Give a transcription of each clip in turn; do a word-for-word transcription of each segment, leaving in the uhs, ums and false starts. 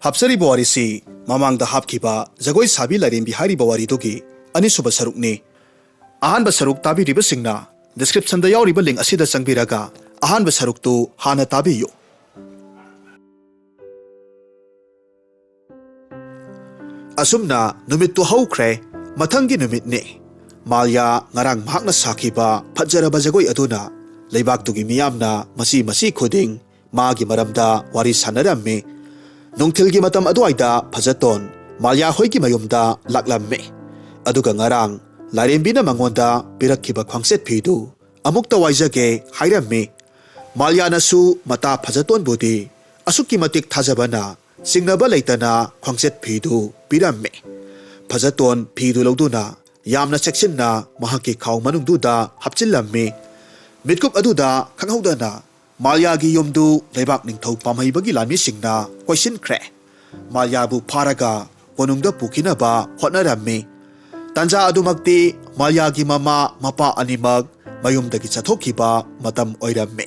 ꯍꯥꯞꯆꯔꯤꯕ ꯋꯥꯔꯤꯁꯤ ꯃꯃꯥꯡꯗ ꯍꯥꯞꯈꯤꯕ ꯖꯒꯣꯏ ꯁꯥꯕꯤ ꯂꯥꯏꯔꯦꯝꯕꯤ ꯍꯥꯏꯔꯤꯕ ꯋꯥꯔꯤꯗꯨꯒꯤ ꯑꯅꯤꯁꯨꯕ ꯁꯔꯨꯛꯅꯤ꯫ ꯑꯍꯥꯟꯕ ꯁꯔꯨꯛ ꯇꯥꯕꯤꯔꯤꯕꯁꯤꯡꯅ descriptionꯗ ꯌꯥꯎꯔꯤꯕ link ꯑꯁꯤꯗ ꯆꯪꯕꯤꯔꯒ ꯑꯍꯥꯟꯕ ꯁꯔꯨꯛꯇꯨ ꯍꯥꯟꯅ ꯇꯥꯕꯤꯌꯨ꯫ ꯑꯁꯨꯝꯅ ꯅꯨꯃꯤꯠꯇꯨ ꯍꯧꯈ꯭ꯔꯦ꯫ ꯃꯊꯪꯒꯤ ꯅꯨꯃꯤꯠꯅꯤ꯫ ꯃꯥꯜꯌꯥ ꯉꯔꯥꯡ ꯃꯍꯥꯛꯅ ꯁꯥꯈꯤꯕ ꯐꯖꯔꯕ ꯖꯒꯣꯏ ꯑꯗꯨꯅ ꯂꯩꯕꯥꯛꯇꯨꯒꯤ ꯃꯤꯌꯥꯝꯅ ꯃꯆꯤ ꯃꯆꯤ ꯈꯨꯗꯤꯡ ꯃꯥꯒꯤ ꯃꯔꯝꯗ ꯋꯥꯔꯤ ꯁꯥꯟꯅꯔꯝꯃꯤ꯫ ꯅꯨꯡꯊꯤꯜꯒꯤ ꯃꯇꯝ ꯑꯗꯨꯋꯥꯏꯗ ꯐꯖꯇꯣꯟ ꯃꯥꯜꯌꯥ ꯍꯣꯏꯒꯤ ꯃꯌꯨꯝꯗ ꯂꯥꯛꯂꯝꯃꯤ꯫ ꯑꯗꯨꯒ ꯉꯔꯥꯡ ꯂꯥꯏꯔꯦꯝꯕꯤꯅ ꯃꯉꯣꯟꯗ ꯄꯤꯔꯛꯈꯤꯕ ꯈ꯭ꯋꯥꯡꯆꯠ ꯐꯤꯗꯨ ꯑꯃꯨꯛꯇ ꯋꯥꯏꯖꯒꯦ ꯍꯥꯏꯔꯝꯃꯤ꯫ ꯃꯥꯜꯌꯥꯅꯁꯨ ꯃꯇꯥ ꯐꯖꯇꯣꯟꯕꯨꯗꯤ ꯑꯁꯨꯛꯀꯤ ꯃꯇꯤꯛ ꯊꯥꯖꯕꯅ ꯆꯤꯡꯅꯕ ꯂꯩꯇꯅ ꯈ꯭ꯋꯥꯡꯆꯠ ꯐꯤꯗꯨ ꯄꯤꯔꯝꯃꯤ꯫ ꯐꯖꯇꯣꯟ ꯐꯤꯗꯨ ꯂꯧꯗꯨꯅ ꯌꯥꯝꯅ ꯆꯦꯛꯁꯤꯟꯅ ꯃꯍꯥꯛꯀꯤ ꯈꯥꯎ ꯃꯅꯨꯡꯗꯨꯗ ꯍꯥꯞꯆꯤꯜꯂꯝꯃꯤ꯫ ꯃꯤꯠꯀꯨꯞ ꯑꯗꯨꯗ ꯈꯪꯍꯧꯗꯅ ꯃꯥꯜꯌꯥꯒꯤ ꯌꯨꯝꯗꯨ ꯂꯩꯕꯥꯛ ꯅꯤꯡꯊꯧ ꯄꯥꯝꯍꯩꯕꯒꯤ ꯂꯥꯟꯃꯤꯁꯤꯡꯅ ꯀꯣꯏꯁꯤꯟꯈ꯭ꯔꯦ꯫ ꯃꯥꯜꯌꯥꯕꯨ ꯐꯥꯔꯒ ꯀꯣꯅꯨꯡꯗ ꯄꯨꯈꯤꯅꯕ ꯍꯣꯠꯅꯔꯝꯃꯤ꯫ ꯇꯥꯟꯖꯥ ꯑꯗꯨꯃꯛꯇꯤ ꯃꯥꯜꯌꯥꯒꯤ ꯃꯃꯥ ꯃꯄꯥ ꯑꯅꯤꯃꯛ ꯃꯌꯨꯝꯗꯒꯤ ꯆꯠꯊꯣꯛꯈꯤꯕ ꯃꯇꯝ ꯑꯣꯏꯔꯝꯃꯤ꯫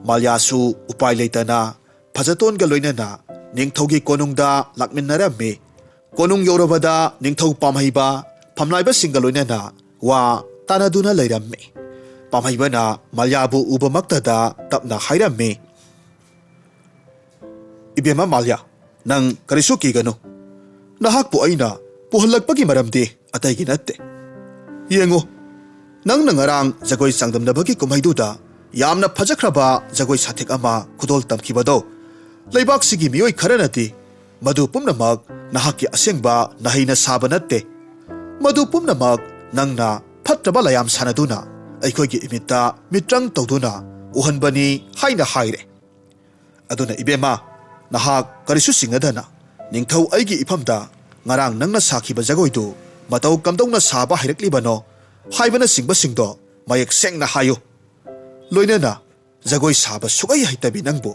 ꯃꯥꯜꯌꯥꯁꯨ ꯎꯄꯥꯏ ꯂꯩꯇꯅ ꯐꯖꯇꯣꯟꯒ ꯂꯣꯏꯅꯅ ꯅꯤꯡꯊꯧꯒꯤ ꯀꯣꯅꯨꯡꯗ ꯂꯥꯛꯃꯤꯟꯅꯔꯝꯃꯤ꯫ ꯀꯣꯅꯨꯡ ꯌꯧꯔꯕꯗ ꯅꯤꯡꯊꯧ ꯄꯥꯝꯍꯩꯕ ꯐꯝꯅꯥꯏꯕꯁꯤꯡꯒ ꯂꯣꯏꯅꯅ ꯋꯥ ꯇꯥꯅꯗꯨꯅ ꯂꯩꯔꯝꯃꯤ꯫ ꯄꯥꯝꯍꯩꯕꯅ ꯃꯥꯜꯌꯥꯕꯨ ꯎꯕꯃꯛꯇꯗ ꯇꯞꯅ ꯍꯥꯏꯔꯝꯃꯤ, "ꯏꯕꯦꯝꯃ ꯃꯥꯜꯌꯥ, ꯅꯪ ꯀꯔꯤꯁꯨ ꯀꯤꯒꯅꯨ꯫ ꯅꯍꯥꯛꯄꯨ ꯑꯩꯅ ꯄꯨꯍꯜꯂꯛꯄꯒꯤ ꯃꯔꯝꯗꯤ ꯑꯇꯩꯒꯤ ꯅꯠꯇꯦ꯫ ꯌꯦꯡꯉꯨ, ꯅꯪꯅ ꯉꯔꯥꯡ ꯖꯒꯣꯏ ꯆꯥꯡꯗꯝꯅꯕꯒꯤ ꯀꯨꯝꯍꯩꯗꯨꯗ ꯌꯥꯝꯅ ꯐꯖꯈ꯭ꯔꯕ ꯖꯒꯣꯏ ꯁꯥꯊꯦꯛ ꯑꯃ ꯈꯨꯗꯣꯜ ꯇꯝꯈꯤꯕꯗꯣ, ꯂꯩꯕꯥꯛꯁꯤꯒꯤ ꯃꯤꯑꯣꯏ ꯈꯔꯅꯗꯤ ꯃꯗꯨ ꯄꯨꯝꯅꯃꯛ ꯅꯍꯥꯛꯀꯤ ꯑꯁꯦꯡꯕ ꯅꯍꯩꯅ ꯁꯥꯕ ꯅꯠꯇꯦ꯫ ꯃꯗꯨ ꯄꯨꯝꯅꯃꯛ ꯅꯪꯅ ꯐꯠꯇ꯭ꯔꯕ ꯂꯥꯌꯥꯝ ꯁꯥꯟꯅꯗꯨꯅ ꯑꯩꯈꯣꯏꯒꯤ ꯏꯃꯤꯠꯇ ꯃꯤꯇ꯭ꯔꯪ ꯇꯧꯗꯨꯅ ꯎꯍꯟꯕꯅꯤ" ꯍꯥꯏꯅ ꯍꯥꯏꯔꯦ꯫ ꯑꯗꯨꯅ ꯏꯕꯦꯝꯃ, ꯅꯍꯥꯛ ꯀꯔꯤꯁꯨ ꯆꯤꯡꯅꯗꯅ ꯅꯤꯡꯊꯧ ꯑꯩꯒꯤ ꯏꯐꯝꯗ ꯉꯔꯥꯡ ꯅꯪꯅ ꯁꯥꯈꯤꯕ ꯖꯒꯣꯏꯗꯨ ꯃꯇꯧ ꯀꯝꯗꯧꯅ ꯁꯥꯕ ꯍꯩꯔꯛꯂꯤꯕꯅꯣ ꯍꯥꯏꯕꯅꯆꯤꯡꯕꯁꯤꯡꯗꯣ ꯃꯌꯦꯛ ꯁꯦꯡꯅ ꯍꯥꯏꯌꯨ꯫ ꯂꯣꯏꯅꯅ ꯖꯒꯣꯏ ꯁꯥꯕ ꯁꯨꯛꯍꯩ ꯍꯩꯇꯕꯤ ꯅꯪꯕꯨ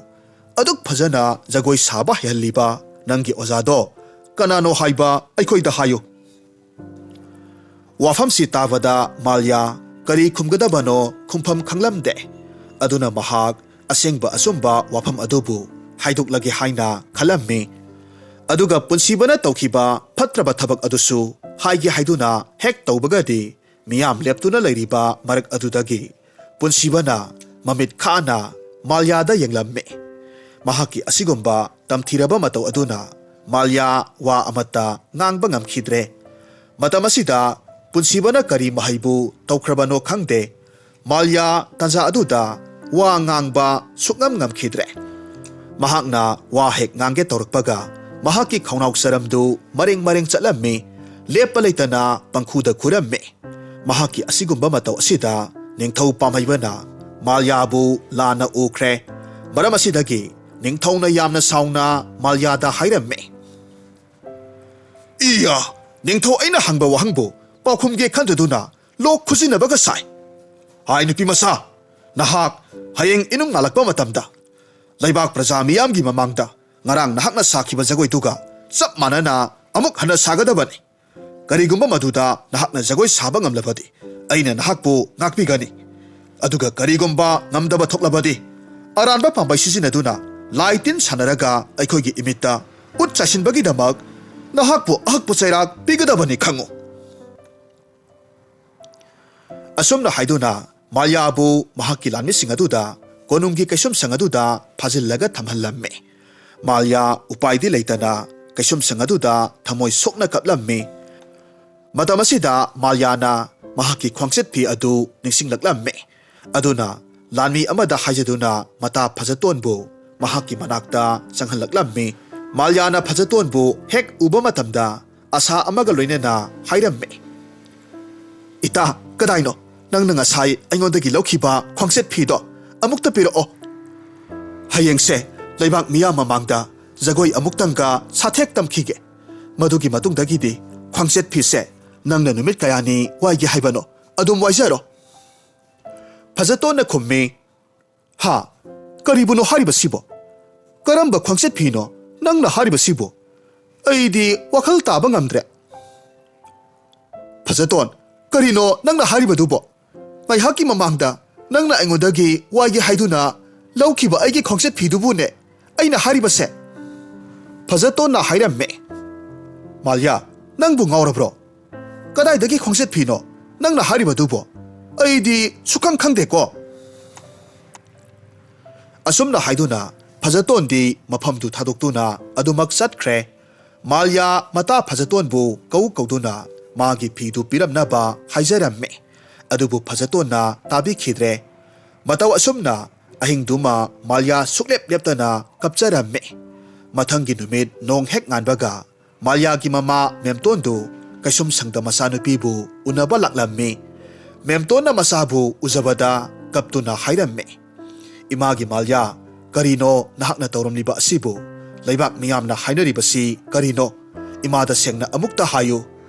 ꯑꯗꯨꯛ ꯐꯖꯅ ꯖꯒꯣꯏ ꯁꯥꯕ ꯍꯩꯍꯜꯂꯤꯕ ꯅꯪꯒꯤ ꯑꯣꯖꯥꯗꯣ ꯀꯅꯥꯅꯣ ꯍꯥꯏꯕ ꯑꯩꯈꯣꯏꯗ ꯍꯥꯏꯌꯨ꯫ ꯋꯥꯐꯝꯁꯤ ꯇꯥꯕꯗ ꯃꯥꯜꯌꯥ ꯀꯔꯤ ꯈꯨꯝꯒꯗꯕꯅꯣ ꯈꯨꯝꯐꯝ ꯈꯪꯂꯝꯗꯦ꯫ ꯑꯗꯨꯅ ꯃꯍꯥꯛ ꯑꯁꯦꯡꯕ ꯑꯆꯨꯝꯕ ꯋꯥꯐꯝ ꯑꯗꯨꯕꯨ ꯍꯥꯏꯗꯣꯛꯂꯒꯦ ꯍꯥꯏꯅ ꯈꯜꯂꯝꯃꯤ꯫ ꯑꯗꯨꯒ ꯄꯨꯟꯁꯤꯕꯅ ꯇꯧꯈꯤꯕ ꯐꯠꯇ꯭ꯔꯕ ꯊꯕꯛ ꯑꯗꯨꯁꯨ ꯍꯥꯏꯒꯦ ꯍꯥꯏꯗꯨꯅ ꯍꯦꯛ ꯇꯧꯕꯒꯗꯤ, ꯃꯤꯌꯥꯝ ꯂꯦꯞꯇꯨꯅ ꯂꯩꯔꯤꯕ ꯃꯔꯛ ꯑꯗꯨꯗꯒꯤ ꯄꯨꯟꯁꯤꯕꯅ ꯃꯃꯤꯠ ꯈꯥꯅ ꯃꯥꯜꯌꯥꯗ ꯌꯦꯡꯂꯝꯃꯤ꯫ ꯃꯍꯥꯛꯀꯤ ꯑꯁꯤꯒꯨꯝꯕ ꯇꯝꯊꯤꯔꯕ ꯃꯇꯧ ꯑꯗꯨꯅ ꯃꯥꯜꯌꯥ ꯋꯥ ꯑꯃꯠꯇ ꯉꯥꯡꯕ ꯉꯝꯈꯤꯗ꯭ꯔꯦ꯫ ꯃꯇꯝ ꯑꯁꯤꯗ ꯄꯨꯟꯁꯤꯕꯅ ꯀꯔꯤ ꯃꯍꯩꯕꯨ ꯇꯧꯈ꯭ꯔꯕꯅꯣ ꯈꯪꯗꯦ, ꯃꯥꯜꯌꯥ ꯇꯥꯟꯖꯥ ꯑꯗꯨꯗ ꯋꯥ ꯉꯥꯡꯕ ꯁꯨꯛꯉꯝ ꯉꯝꯈꯤꯗ꯭ꯔꯦ꯫ ꯃꯍꯥꯛꯅ ꯋꯥ ꯍꯦꯛ ꯉꯥꯡꯒꯦ ꯇꯧꯔꯛꯄꯒ, ꯃꯍꯥꯛꯀꯤ ꯈꯧꯅꯥꯎ ꯆꯔꯝꯗꯨ ꯃꯔꯦꯡ ꯃꯔꯦꯡ ꯆꯠꯂꯝꯃꯤ, ꯂꯦꯞꯄ ꯂꯩꯇꯅ ꯄꯪꯈꯨꯗ ꯈꯨꯔꯝꯃꯤ꯫ ꯃꯍꯥꯛꯀꯤ ꯑꯁꯤꯒꯨꯝꯕ ꯃꯇꯧ ꯑꯁꯤꯗ ꯅꯤꯡꯊꯧ ꯄꯥꯝꯍꯩꯕꯅ ꯃꯥꯜꯌꯥꯕꯨ ꯂꯥꯟꯅ ꯎꯈ꯭ꯔꯦ꯫ ꯃꯔꯝ ꯑꯁꯤꯗꯒꯤ ꯅꯤꯡꯊꯧꯅ ꯌꯥꯝꯅ ꯁꯥꯎꯅ ꯃꯥꯜꯌꯥꯗ ꯍꯥꯏꯔꯝꯃꯤ, "ꯏꯌꯥ! ꯅꯤꯡꯊꯧ ꯑꯩꯅ ꯍꯪꯕ ꯋꯥꯍꯪꯕꯨ ꯄꯥꯎꯈꯨꯝꯒꯦ ꯈꯟꯗꯗꯨꯅ ꯂꯣꯛ ꯈꯨꯖꯤꯟꯅꯕꯒ ꯁꯥꯏ꯫ ꯍꯥꯏ, ꯅꯨꯄꯤ ꯃꯆꯥ, ꯅꯍꯥꯛ ꯍꯌꯦꯡ ꯏꯅꯨꯡ ꯉꯥꯜꯂꯛꯄ ꯃꯇꯝꯗ ꯂꯩꯕꯥꯛ ꯄ꯭ꯔꯖꯥ ꯃꯤꯌꯥꯝꯒꯤ ꯃꯃꯥꯡꯗ ꯉꯔꯥꯡ ꯅꯍꯥꯛꯅ ꯁꯥꯈꯤꯕ ꯖꯒꯣꯏꯗꯨꯒ ꯆꯞ ꯃꯥꯟꯅꯅ ꯑꯃꯨꯛ ꯍꯟꯅ ꯁꯥꯒꯗꯕꯅꯤ꯫ ꯀꯔꯤꯒꯨꯝꯕ ꯃꯗꯨꯗ ꯅꯍꯥꯛꯅ ꯖꯒꯣꯏ ꯁꯥꯕ ꯉꯝꯂꯕꯗꯤ, ꯑꯩꯅ ꯅꯍꯥꯛꯄꯨ ꯉꯥꯛꯄꯤꯒꯅꯤ꯫ ꯑꯗꯨꯒ ꯀꯔꯤꯒꯨꯝꯕ ꯉꯝꯗꯕ ꯊꯣꯛꯂꯕꯗꯤ, ꯑꯔꯥꯟꯕ ꯄꯥꯝꯕꯩ ꯁꯤꯖꯤꯟꯅꯗꯨꯅ ꯂꯥꯏ ꯇꯤꯟ ꯁꯥꯟꯅꯔꯒ ꯑꯩꯈꯣꯏꯒꯤ ꯏꯃꯤꯠꯇ ꯎꯠ ꯆꯥꯏꯁꯤꯟꯕꯒꯤꯗꯃꯛ ꯅꯍꯥꯛꯄꯨ ꯑꯍꯛꯄ ꯆꯩꯔꯥꯛ ꯄꯤꯒꯗꯕꯅꯤ, ꯈꯪꯉꯨ꯫" ꯑꯁꯨꯝꯅ ꯍꯥꯏꯗꯨꯅ ꯃꯥꯜꯌꯥꯕꯨ ꯃꯍꯥꯛꯀꯤ ꯂꯥꯟꯃꯤꯁꯤꯡ ꯑꯗꯨꯗ ꯀꯣꯅꯨꯡꯒꯤ ꯀꯩꯁꯨꯝꯁꯪ ꯑꯗꯨꯗ ꯐꯥꯖꯤꯜꯂꯒ ꯊꯝꯍꯜꯂꯝꯃꯤ꯫ ꯃꯥꯜꯌꯥ ꯎꯄꯥꯏꯗꯤ ꯂꯩꯇꯅ ꯀꯩꯁꯨꯝꯁꯪ ꯑꯗꯨꯗ ꯊꯃꯣꯏ ꯁꯣꯛꯅ ꯀꯞꯂꯝꯃꯤ꯫ ꯃꯇꯝ ꯑꯁꯤꯗ ꯃꯥꯜꯌꯥꯅ ꯃꯍꯥꯛꯀꯤ ꯈ꯭ꯋꯥꯡꯆꯠ ꯐꯤ ꯑꯗꯨ ꯅꯤꯡꯁꯤꯡꯂꯛꯂꯝꯃꯤ꯫ ꯑꯗꯨꯅ ꯂꯥꯟꯃꯤ ꯑꯃꯗ ꯍꯥꯏꯖꯗꯨꯅ ꯃꯇꯥ ꯐꯖꯇꯣꯟꯕꯨ ꯃꯍꯥꯛꯀꯤ ꯃꯅꯥꯛꯇ ꯆꯪꯍꯜꯂꯛꯂꯝꯃꯤ꯫ ꯃꯥꯜꯌꯥꯅ ꯐꯖꯇꯣꯟꯕꯨ ꯍꯦꯛ ꯎꯕ ꯃꯇꯝꯗ ꯑꯁꯥ ꯑꯃꯒ ꯂꯣꯏꯅꯅ ꯍꯥꯏꯔꯝꯃꯤ, "ꯏꯇꯥ, ꯀꯗꯥꯏꯅꯣ ꯅꯪꯅ ꯉꯁꯥꯏ ꯑꯩꯉꯣꯟꯗꯒꯤ ꯂꯧꯈꯤꯕ ꯈ꯭ꯋꯥꯡꯆꯠ ꯐꯤꯗꯣ? ꯑꯃꯨꯛꯇ ꯄꯤꯔꯛꯑꯣ꯫ ꯍꯌꯦꯡꯁꯦ ꯂꯩꯕꯥꯛ ꯃꯤꯌꯥꯝ ꯃꯃꯥꯡꯗ ꯖꯒꯣꯏ ꯑꯃꯨꯛꯇꯪꯒ ꯁꯥꯊꯦꯛ ꯇꯝꯈꯤꯒꯦ꯫ ꯃꯗꯨꯒꯤ ꯃꯇꯨꯡꯗꯒꯤꯗꯤ ꯈ꯭ꯋꯥꯡꯆꯠ ꯐꯤꯁꯦ ꯅꯪꯅ ꯅꯨꯃꯤꯠ ꯀꯌꯥꯅꯤ ꯋꯥꯏꯒꯦ ꯍꯥꯏꯕꯅꯣ, ꯑꯗꯨꯝ ꯋꯥꯏꯖꯔꯣ꯫" ꯐꯖꯇꯣꯟꯅ ꯈꯨꯝꯃꯤ, "ꯍꯥ? ꯀꯔꯤꯕꯨꯅꯣ ꯍꯥꯏꯔꯤꯕꯁꯤꯕꯣ? ꯀꯔꯝꯕ ꯈ꯭ꯋꯥꯡꯆꯠ ꯐꯤꯅꯣ ꯅꯪꯅ ꯍꯥꯏꯔꯤꯕꯁꯤꯕꯨ? ꯑꯩꯗꯤ ꯋꯥꯈꯜ ꯇꯥꯕ ꯉꯝꯗ꯭ꯔꯦ꯫" "ꯐꯖꯇꯣꯟ, ꯀꯔꯤꯅꯣ ꯅꯪꯅ ꯍꯥꯏꯔꯤꯕꯗꯨꯕꯣ? ꯉꯥꯏꯍꯥꯛꯀꯤ ꯃꯃꯥꯡꯗ ꯅꯪꯅ ꯑꯩꯉꯣꯟꯗꯒꯤ ꯋꯥꯏꯒꯦ ꯍꯥꯏꯗꯨꯅ ꯂꯧꯈꯤꯕ ꯑꯩꯒꯤ ꯈ꯭ꯋꯥꯡꯆꯠ ꯐꯤꯗꯨꯕꯨꯅꯦ ꯑꯩꯅ ꯍꯥꯏꯔꯤꯕꯁꯦ꯫" ꯐꯖꯇꯣꯟꯅ ꯍꯥꯏꯔꯝꯃꯦ꯫ "ꯃꯥꯜꯌꯥ, ꯅꯪꯕꯨ ꯉꯥꯎꯔꯕ꯭ꯔꯣ? ꯀꯗꯥꯏꯗꯒꯤ ꯈꯣꯡꯆꯠ ꯐꯤꯅꯣ ꯅꯪꯅ ꯍꯥꯏꯔꯤꯕꯗꯨꯕꯣ? ꯑꯩꯗꯤ ꯁꯨꯈꯪ ꯈꯪꯗꯦꯀꯣ"꯫ ꯑꯁꯨꯝꯅ ꯍꯥꯏꯗꯨꯅ ꯐꯖꯇꯣꯟꯗꯤ ꯃꯐꯝꯗꯨ ꯊꯥꯗꯣꯛꯇꯨꯅ ꯑꯗꯨꯃꯛ ꯆꯠꯈ꯭ꯔꯦ꯫ ꯃꯥꯜꯌꯥ ꯃꯇꯥ ꯐꯖꯇꯣꯟꯕꯨ ꯀꯧ ꯀꯧꯗꯨꯅ ꯃꯥꯒꯤ ꯐꯤꯗꯨ ꯄꯤꯔꯝꯅꯕ ꯍꯥꯏꯖꯔꯝꯃꯤ꯫ ꯑꯗꯨꯕꯨ ꯐꯖꯇꯣꯟꯅ ꯇꯥꯕꯤꯈꯤꯗ꯭ꯔꯦ꯫ ꯃꯇꯧ ꯑꯁꯨꯝꯅ ꯑꯍꯤꯡꯗꯨꯃ ꯃꯥꯜꯌꯥ ꯁꯨꯛꯂꯦꯞ ꯂꯦꯞꯇꯅ ꯀꯞꯆꯔꯝꯃꯤ꯫ ꯃꯊꯪꯒꯤ ꯅꯨꯃꯤꯠ ꯅꯣꯡ ꯍꯦꯛ ꯉꯥꯟꯕꯒ ꯃꯥꯜꯌꯥꯒꯤ ꯃꯃꯥ ꯃꯦꯝꯇꯣꯟꯗꯨ ꯀꯩꯁꯨꯝꯁꯪꯗ ꯃꯆꯥꯅꯨꯄꯤꯕꯨ ꯎꯅꯕ ꯂꯥꯛꯂꯝꯃꯤ꯫ ꯃꯦꯝꯇꯣꯟꯅ ꯃꯆꯥꯕꯨ ꯎꯖꯕꯗ ꯀꯞꯇꯨꯅ ꯍꯥꯏꯔꯝꯃꯤ, "ꯏꯃꯥꯒꯤ ꯃꯥꯜꯌꯥ, ꯀꯔꯤꯅꯣ ꯅꯍꯥꯛꯅ ꯇꯧꯔꯝꯂꯤꯕ ꯑꯁꯤꯕꯨ? ꯂꯩꯕꯥꯛ ꯃꯤꯌꯥꯝꯅ ꯍꯥꯏꯅꯔꯤꯕꯁꯤ ꯀꯔꯤꯅꯣ? ꯏꯃꯥꯗ ꯁꯦꯡꯅ ꯑꯃꯨꯛꯇ ꯍꯥꯏꯌꯨ꯫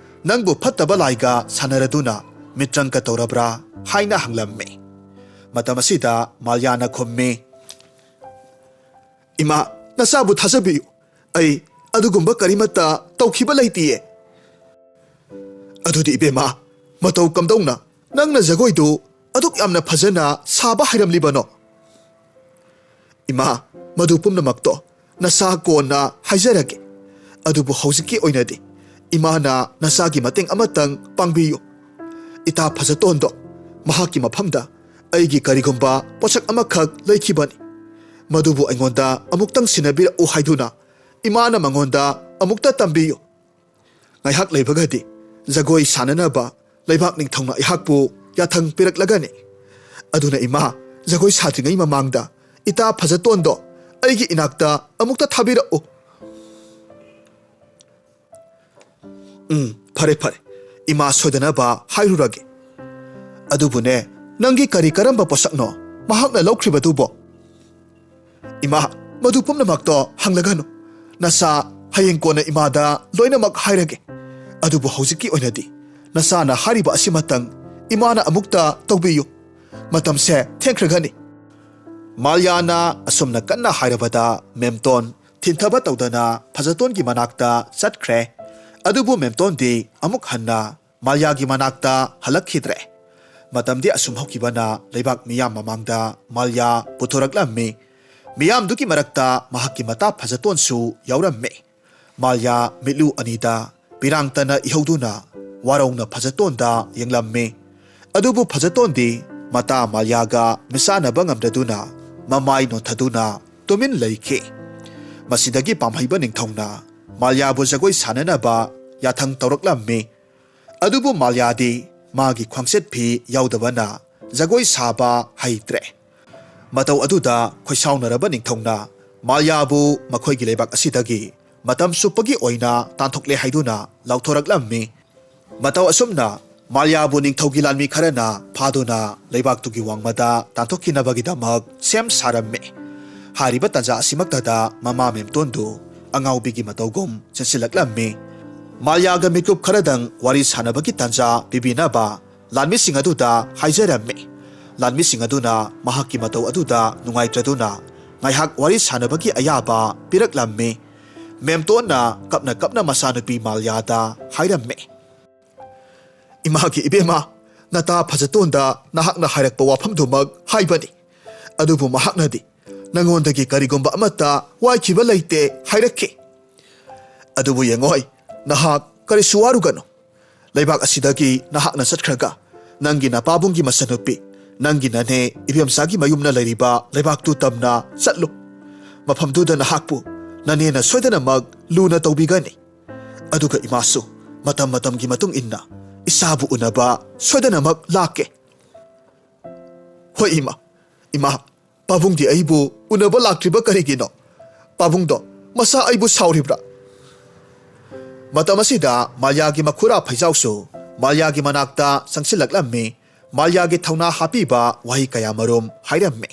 ꯅꯪꯕꯨ ꯐꯠꯇꯕ ꯂꯥꯏꯒ ꯁꯥꯟꯅꯔꯗꯨꯅ ꯃꯤꯇ꯭ꯔꯪꯒ ꯇꯧꯔꯕ꯭ꯔꯥ?" ꯍꯥꯏꯅ ꯍꯪꯂꯝꯃꯤ꯫ ꯃꯇꯝ ꯑꯁꯤꯗ ꯃꯥꯜꯌꯥꯅ ꯈꯨꯝꯃꯤ, "ꯏꯃꯥ, ꯅꯆꯥꯕꯨ ꯊꯥꯖꯕꯤꯌꯨ꯫ ꯑꯩ ꯑꯗꯨꯒꯨꯝꯕ ꯀꯔꯤꯃꯠꯇ ꯇꯧꯈꯤꯕ ꯂꯩꯇꯤꯌꯦ"꯫ "ꯑꯗꯨꯗꯤ ꯏꯕꯦꯝꯃ, ꯃꯇꯧ ꯀꯝꯗꯧꯅ ꯅꯪꯅ ꯖꯒꯣꯏꯗꯨ ꯑꯗꯨꯛ ꯌꯥꯝꯅ ꯐꯖꯅ ꯁꯥꯕ ꯍꯩꯔꯝꯂꯤꯕꯅꯣ?" "ꯏꯃꯥ, ꯃꯗꯨ ꯄꯨꯝꯅꯃꯛꯇꯣ ꯅꯁꯥ ꯀꯣꯟꯅ ꯍꯥꯏꯖꯔꯒꯦ꯫ ꯑꯗꯨꯕꯨ ꯍꯧꯖꯤꯛꯀꯤ ꯑꯣꯏꯅꯗꯤ ꯏꯃꯥꯅ ꯅꯁꯥꯒꯤ ꯃꯇꯦꯡ ꯑꯃꯇꯪ ꯄꯥꯡꯕꯤꯌꯨ꯫ ꯏꯇꯥ ꯐꯖꯇꯣꯟꯗꯣ, ꯃꯍꯥꯛꯀꯤ ꯃꯐꯝꯗ ꯑꯩꯒꯤ ꯀꯔꯤꯒꯨꯝꯕ ꯄꯣꯠꯁꯛ ꯑꯃꯈꯛ ꯂꯩꯈꯤꯕꯅꯤ꯫ ꯃꯗꯨꯕꯨ ꯑꯩꯉꯣꯟꯗ ꯑꯃꯨꯛꯇꯪ ꯁꯤꯟꯅꯕꯤꯔꯛꯎ ꯍꯥꯏꯗꯨꯅ ꯏꯃꯥꯅ ꯃꯉꯣꯟꯗ ꯑꯃꯨꯛꯇ ꯇꯝꯕꯤꯌꯨ꯫ ꯉꯥꯏꯍꯥꯛ ꯂꯩꯕꯒꯗꯤ ꯖꯒꯣꯏ ꯁꯥꯅꯅꯕ ꯂꯩꯕꯥꯛ ꯅꯤꯡꯊꯧꯅ ꯑꯩꯍꯥꯛꯄꯨ ꯌꯥꯊꯪ ꯄꯤꯔꯛꯂꯒꯅꯤ꯫ ꯑꯗꯨꯅ ꯏꯃꯥ, ꯖꯒꯣꯏ ꯁꯥꯗ꯭ꯔꯤꯉꯩ ꯃꯃꯥꯡꯗ ꯏꯇꯥ ꯐꯖꯇꯣꯟꯗꯣ ꯑꯩꯒꯤ ꯏꯅꯥꯛꯇ ꯑꯃꯨꯛꯇ ꯊꯥꯕꯤꯔꯛꯎ"꯫ "ꯎꯝ, ꯐꯔꯦ, ꯐꯔꯦ꯫ ꯏꯃꯥ ꯁꯣꯏꯗꯅꯕ ꯍꯥꯏꯔꯨꯔꯒꯦ꯫ ꯑꯗꯨꯕꯨꯅꯦ, ꯅꯪꯒꯤ ꯀꯔꯤ ꯀꯔꯝꯕ ꯄꯣꯠꯁꯛꯅꯣ ꯃꯍꯥꯛꯅ ꯂꯧꯈ꯭ꯔꯤꯕꯗꯨꯕꯣ?" "ꯏꯃꯥ, ꯃꯗꯨ ꯄꯨꯝꯅꯃꯛꯇꯣ ꯍꯪꯂꯒꯅꯨ꯫ ꯅꯆꯥ, ꯍꯌꯦꯡ ꯀꯣꯟꯅ ꯏꯃꯥꯗ ꯂꯣꯏꯅꯃꯛ ꯍꯥꯏꯔꯒꯦ꯫ ꯑꯗꯨꯕꯨ ꯍꯧꯖꯤꯛꯀꯤ ꯑꯣꯏꯅꯗꯤ ꯅꯆꯥꯅ ꯍꯥꯏꯔꯤꯕ ꯑꯁꯤꯃꯇꯪ ꯏꯃꯥꯅ ꯑꯃꯨꯛꯇ ꯇꯧꯕꯤꯌꯨ꯫ ꯃꯇꯝꯁꯦ ꯊꯦꯡꯈ꯭ꯔꯒꯅꯤ"꯫ ꯃꯥꯜꯌꯥꯅ ꯑꯁꯨꯝꯅ ꯀꯟꯅ ꯍꯥꯏꯔꯕꯗ ꯃꯦꯝꯇꯣꯟ ꯊꯤꯟꯊꯕ ꯇꯧꯗꯅ ꯐꯖꯇꯣꯟꯒꯤ ꯃꯅꯥꯛꯇ ꯆꯠꯈ꯭ꯔꯦ꯫ ꯑꯗꯨꯕꯨ ꯃꯦꯝꯇꯣꯟꯗꯤ ꯑꯃꯨꯛ ꯍꯟꯅ ꯃꯥꯜꯌꯥꯒꯤ ꯃꯅꯥꯛꯇ ꯍꯜꯂꯛꯈꯤꯗ꯭ꯔꯦ꯫ ꯃꯇꯝꯗꯤ ꯑꯁꯨꯝ ꯍꯧꯈꯤꯕꯅ ꯂꯩꯕꯥꯛ ꯃꯤꯌꯥꯝ ꯃꯃꯥꯡꯗ ꯃꯥꯜꯌꯥ ꯄꯨꯊꯣꯔꯛꯂꯝꯃꯤ꯫ ꯃꯤꯌꯥꯝꯗꯨꯒꯤ ꯃꯔꯛꯇ ꯃꯍꯥꯛꯀꯤ ꯃꯇꯥ ꯐꯖꯇꯣꯟꯁꯨ ꯌꯥꯎꯔꯝꯃꯤ꯫ ꯃꯥꯜꯌꯥ ꯃꯤꯠꯂꯨ ꯑꯅꯤꯗ ꯄꯤꯔꯥꯡꯇꯅ ꯏꯍꯧꯗꯨꯅ ꯋꯥꯔꯧꯅ ꯐꯖꯇꯣꯟꯗ ꯌꯦꯡꯂꯝꯃꯤ꯫ ꯑꯗꯨꯕꯨ ꯐꯖꯇꯣꯟꯗꯤ ꯃꯇꯥ ꯃꯥꯜꯌꯥꯒ ꯃꯤꯆꯥꯟꯅꯕ ꯉꯝꯗꯗꯨꯅ ꯃꯃꯥꯏ ꯅꯣꯟꯊꯗꯨꯅ ꯇꯨꯃꯤꯟ ꯂꯩꯈꯤ꯫ ꯃꯁꯤꯗꯒꯤ ꯄꯥꯝꯍꯩꯕ ꯅꯤꯡꯊꯧꯅ ꯃꯥꯜꯌꯥꯕꯨ ꯖꯒꯣꯏ ꯁꯥꯅꯅꯕ ꯌꯥꯊꯪ ꯇꯧꯔꯛꯂꯝꯃꯤ꯫ ꯑꯗꯨꯕꯨ ꯃꯥꯜꯌꯥꯗꯤ ꯃꯥꯒꯤ ꯈ꯭ꯋꯥꯡꯆꯠ ꯐꯤ ꯌꯥꯎꯗꯕꯅ ꯖꯒꯣꯏ ꯁꯥꯕ ꯍꯩꯇ꯭ꯔꯦ꯫ ꯃꯇꯧ ꯑꯗꯨꯗ ꯈꯣꯏꯁꯥꯎꯅꯔꯕ ꯅꯤꯡꯊꯧꯅ ꯃꯥꯜꯌꯥꯕꯨ ꯃꯈꯣꯏꯒꯤ ꯂꯩꯕꯥꯛ ꯑꯁꯤꯗꯒꯤ ꯃꯇꯝ ꯆꯨꯞꯄꯒꯤ ꯑꯣꯏꯅ ꯇꯥꯟꯊꯣꯛꯂꯦ ꯍꯥꯏꯗꯨꯅ ꯂꯥꯎꯊꯣꯔꯛꯂꯝꯃꯤ꯫ ꯃꯇꯧ ꯑꯁꯨꯝꯅ ꯃꯥꯜꯌꯥꯕꯨ ꯅꯤꯡꯊꯧꯒꯤ ꯂꯥꯟꯃꯤ ꯈꯔꯅ ꯐꯥꯗꯨꯅ ꯂꯩꯕꯥꯛꯇꯨꯒꯤ ꯋꯥꯡꯃꯗ ꯇꯥꯟꯊꯣꯛꯈꯤꯅꯕꯒꯤꯗꯃꯛ ꯁꯦꯝ ꯁꯥꯔꯝꯃꯤ꯫ ꯍꯥꯏꯔꯤꯕ ꯇꯥꯟꯖꯥ ꯑꯁꯤꯃꯛꯇꯗ ꯃꯃꯥ ꯃꯦꯝꯇꯣꯟꯗꯨ ꯑꯉꯥꯎꯕꯤꯒꯤ ꯃꯇꯧꯒꯨꯝ ꯆꯦꯟꯁꯤꯜꯂꯛꯂꯝꯃꯤ꯫ ꯃꯥꯜꯌꯥꯒ ꯃꯤꯀꯨꯞ ꯈꯔꯗꯪ ꯋꯥꯔꯤ ꯁꯥꯟꯅꯕꯒꯤ ꯇꯥꯟꯖꯥ ꯄꯤꯕꯤꯅꯕ ꯂꯥꯟꯃꯤꯁꯤꯡ ꯑꯗꯨꯗ ꯍꯥꯏꯖꯔꯝꯃꯤ꯫ ꯂꯥꯟꯃꯤꯁꯤꯡ ꯑꯗꯨꯅ ꯃꯍꯥꯛꯀꯤ ꯃꯇꯧ ꯑꯗꯨꯗ ꯅꯨꯡꯉꯥꯏꯇ꯭ꯔꯗꯨꯅ ꯉꯥꯏꯍꯥꯛ ꯋꯥꯔꯤ ꯁꯥꯟꯅꯕꯒꯤ ꯑꯌꯥꯕ ꯄꯤꯔꯛꯂꯝꯃꯤ꯫ ꯃꯦꯝꯇꯣꯟꯅ ꯀꯞꯅ ꯀꯞꯅ ꯃꯆꯥꯅꯨꯄꯤ ꯃꯥꯜꯌꯥꯗ ꯍꯥꯏꯔꯝꯃꯤ, "ꯏꯃꯥꯒꯤ ꯏꯕꯦꯝꯃ, ꯅꯇꯥ ꯐꯖꯇꯣꯟꯗ ꯅꯍꯥꯛꯅ ꯍꯥꯏꯔꯛꯄ ꯋꯥꯐꯝꯗꯨꯃꯛ ꯍꯥꯏꯕꯅꯤ꯫ ꯑꯗꯨꯕꯨ ꯃꯍꯥꯛꯅꯗꯤ ꯅꯉꯣꯟꯗꯒꯤ ꯀꯔꯤꯒꯨꯝꯕ ꯑꯃꯠꯇ ꯋꯥꯏꯈꯤꯕ ꯂꯩꯇꯦ ꯍꯥꯏꯔꯛꯈꯤ꯫ ꯑꯗꯨꯕꯨ ꯌꯦꯡꯉꯣꯏ, ꯅꯍꯥꯛ ꯀꯔꯤꯁꯨ ꯋꯥꯔꯨꯒꯅꯨ꯫ ꯂꯩꯕꯥꯛ ꯑꯁꯤꯗꯒꯤ ꯅꯍꯥꯛꯅ ꯆꯠꯈ꯭ꯔꯒ ꯅꯪꯒꯤ ꯅꯄꯥꯕꯨꯡꯒꯤ ꯃꯆꯟꯅꯨꯄꯤ, ꯅꯪꯒꯤ ꯅꯅꯦ ꯏꯕꯦꯝꯆꯥꯒꯤ ꯃꯌꯨꯝꯅ ꯂꯩꯔꯤꯕ ꯂꯩꯕꯥꯛꯇꯨ ꯇꯝꯅ ꯆꯠꯂꯨ꯫ ꯃꯐꯝꯗꯨꯗ ꯅꯍꯥꯛꯄꯨ ꯅꯅꯦꯅ ꯁꯣꯏꯗꯅꯃꯛ ꯂꯨꯅ ꯇꯧꯕꯤꯒꯅꯤ꯫ ꯑꯗꯨꯒ ꯏꯃꯥꯁꯨ ꯃꯇꯝ ꯃꯇꯝꯒꯤ ꯃꯇꯨꯡ ꯏꯟꯅ ꯏꯆꯥꯕꯨ ꯎꯅꯕ ꯁꯣꯏꯗꯅꯃꯛ ꯂꯥꯛꯀꯦ꯫" "ꯍꯣꯏ ꯏꯃꯥ, ꯏꯃꯥ, ꯄꯥꯕꯨꯡꯗꯤ ꯑꯩꯕꯨ ꯎꯅꯕ ꯂꯥꯛꯇ꯭ꯔꯤꯕ ꯀꯔꯤꯒꯤꯅꯣ? ꯄꯥꯕꯨꯡꯗꯣ ꯃꯁꯥ ꯑꯩꯕꯨ ꯁꯥꯎꯔꯤꯕ꯭ꯔꯥ?" ꯃꯇꯝ ꯑꯁꯤꯗ ꯃꯥꯜꯌꯥꯒꯤ ꯃꯈꯨꯔꯥ ꯐꯩꯖꯥꯎꯁꯨ ꯃꯥꯜꯌꯥꯒꯤ ꯃꯅꯥꯛꯇ ꯆꯪꯁꯤꯜꯂꯛꯂꯝꯃꯤ꯫ ꯃꯥꯜꯌꯥꯒꯤ ꯊꯧꯅꯥ ꯍꯥꯞꯄꯤꯕ ꯋꯥꯍꯩ ꯀꯌꯥ ꯃꯔꯨꯝ ꯍꯥꯏꯔꯝꯃꯤ꯫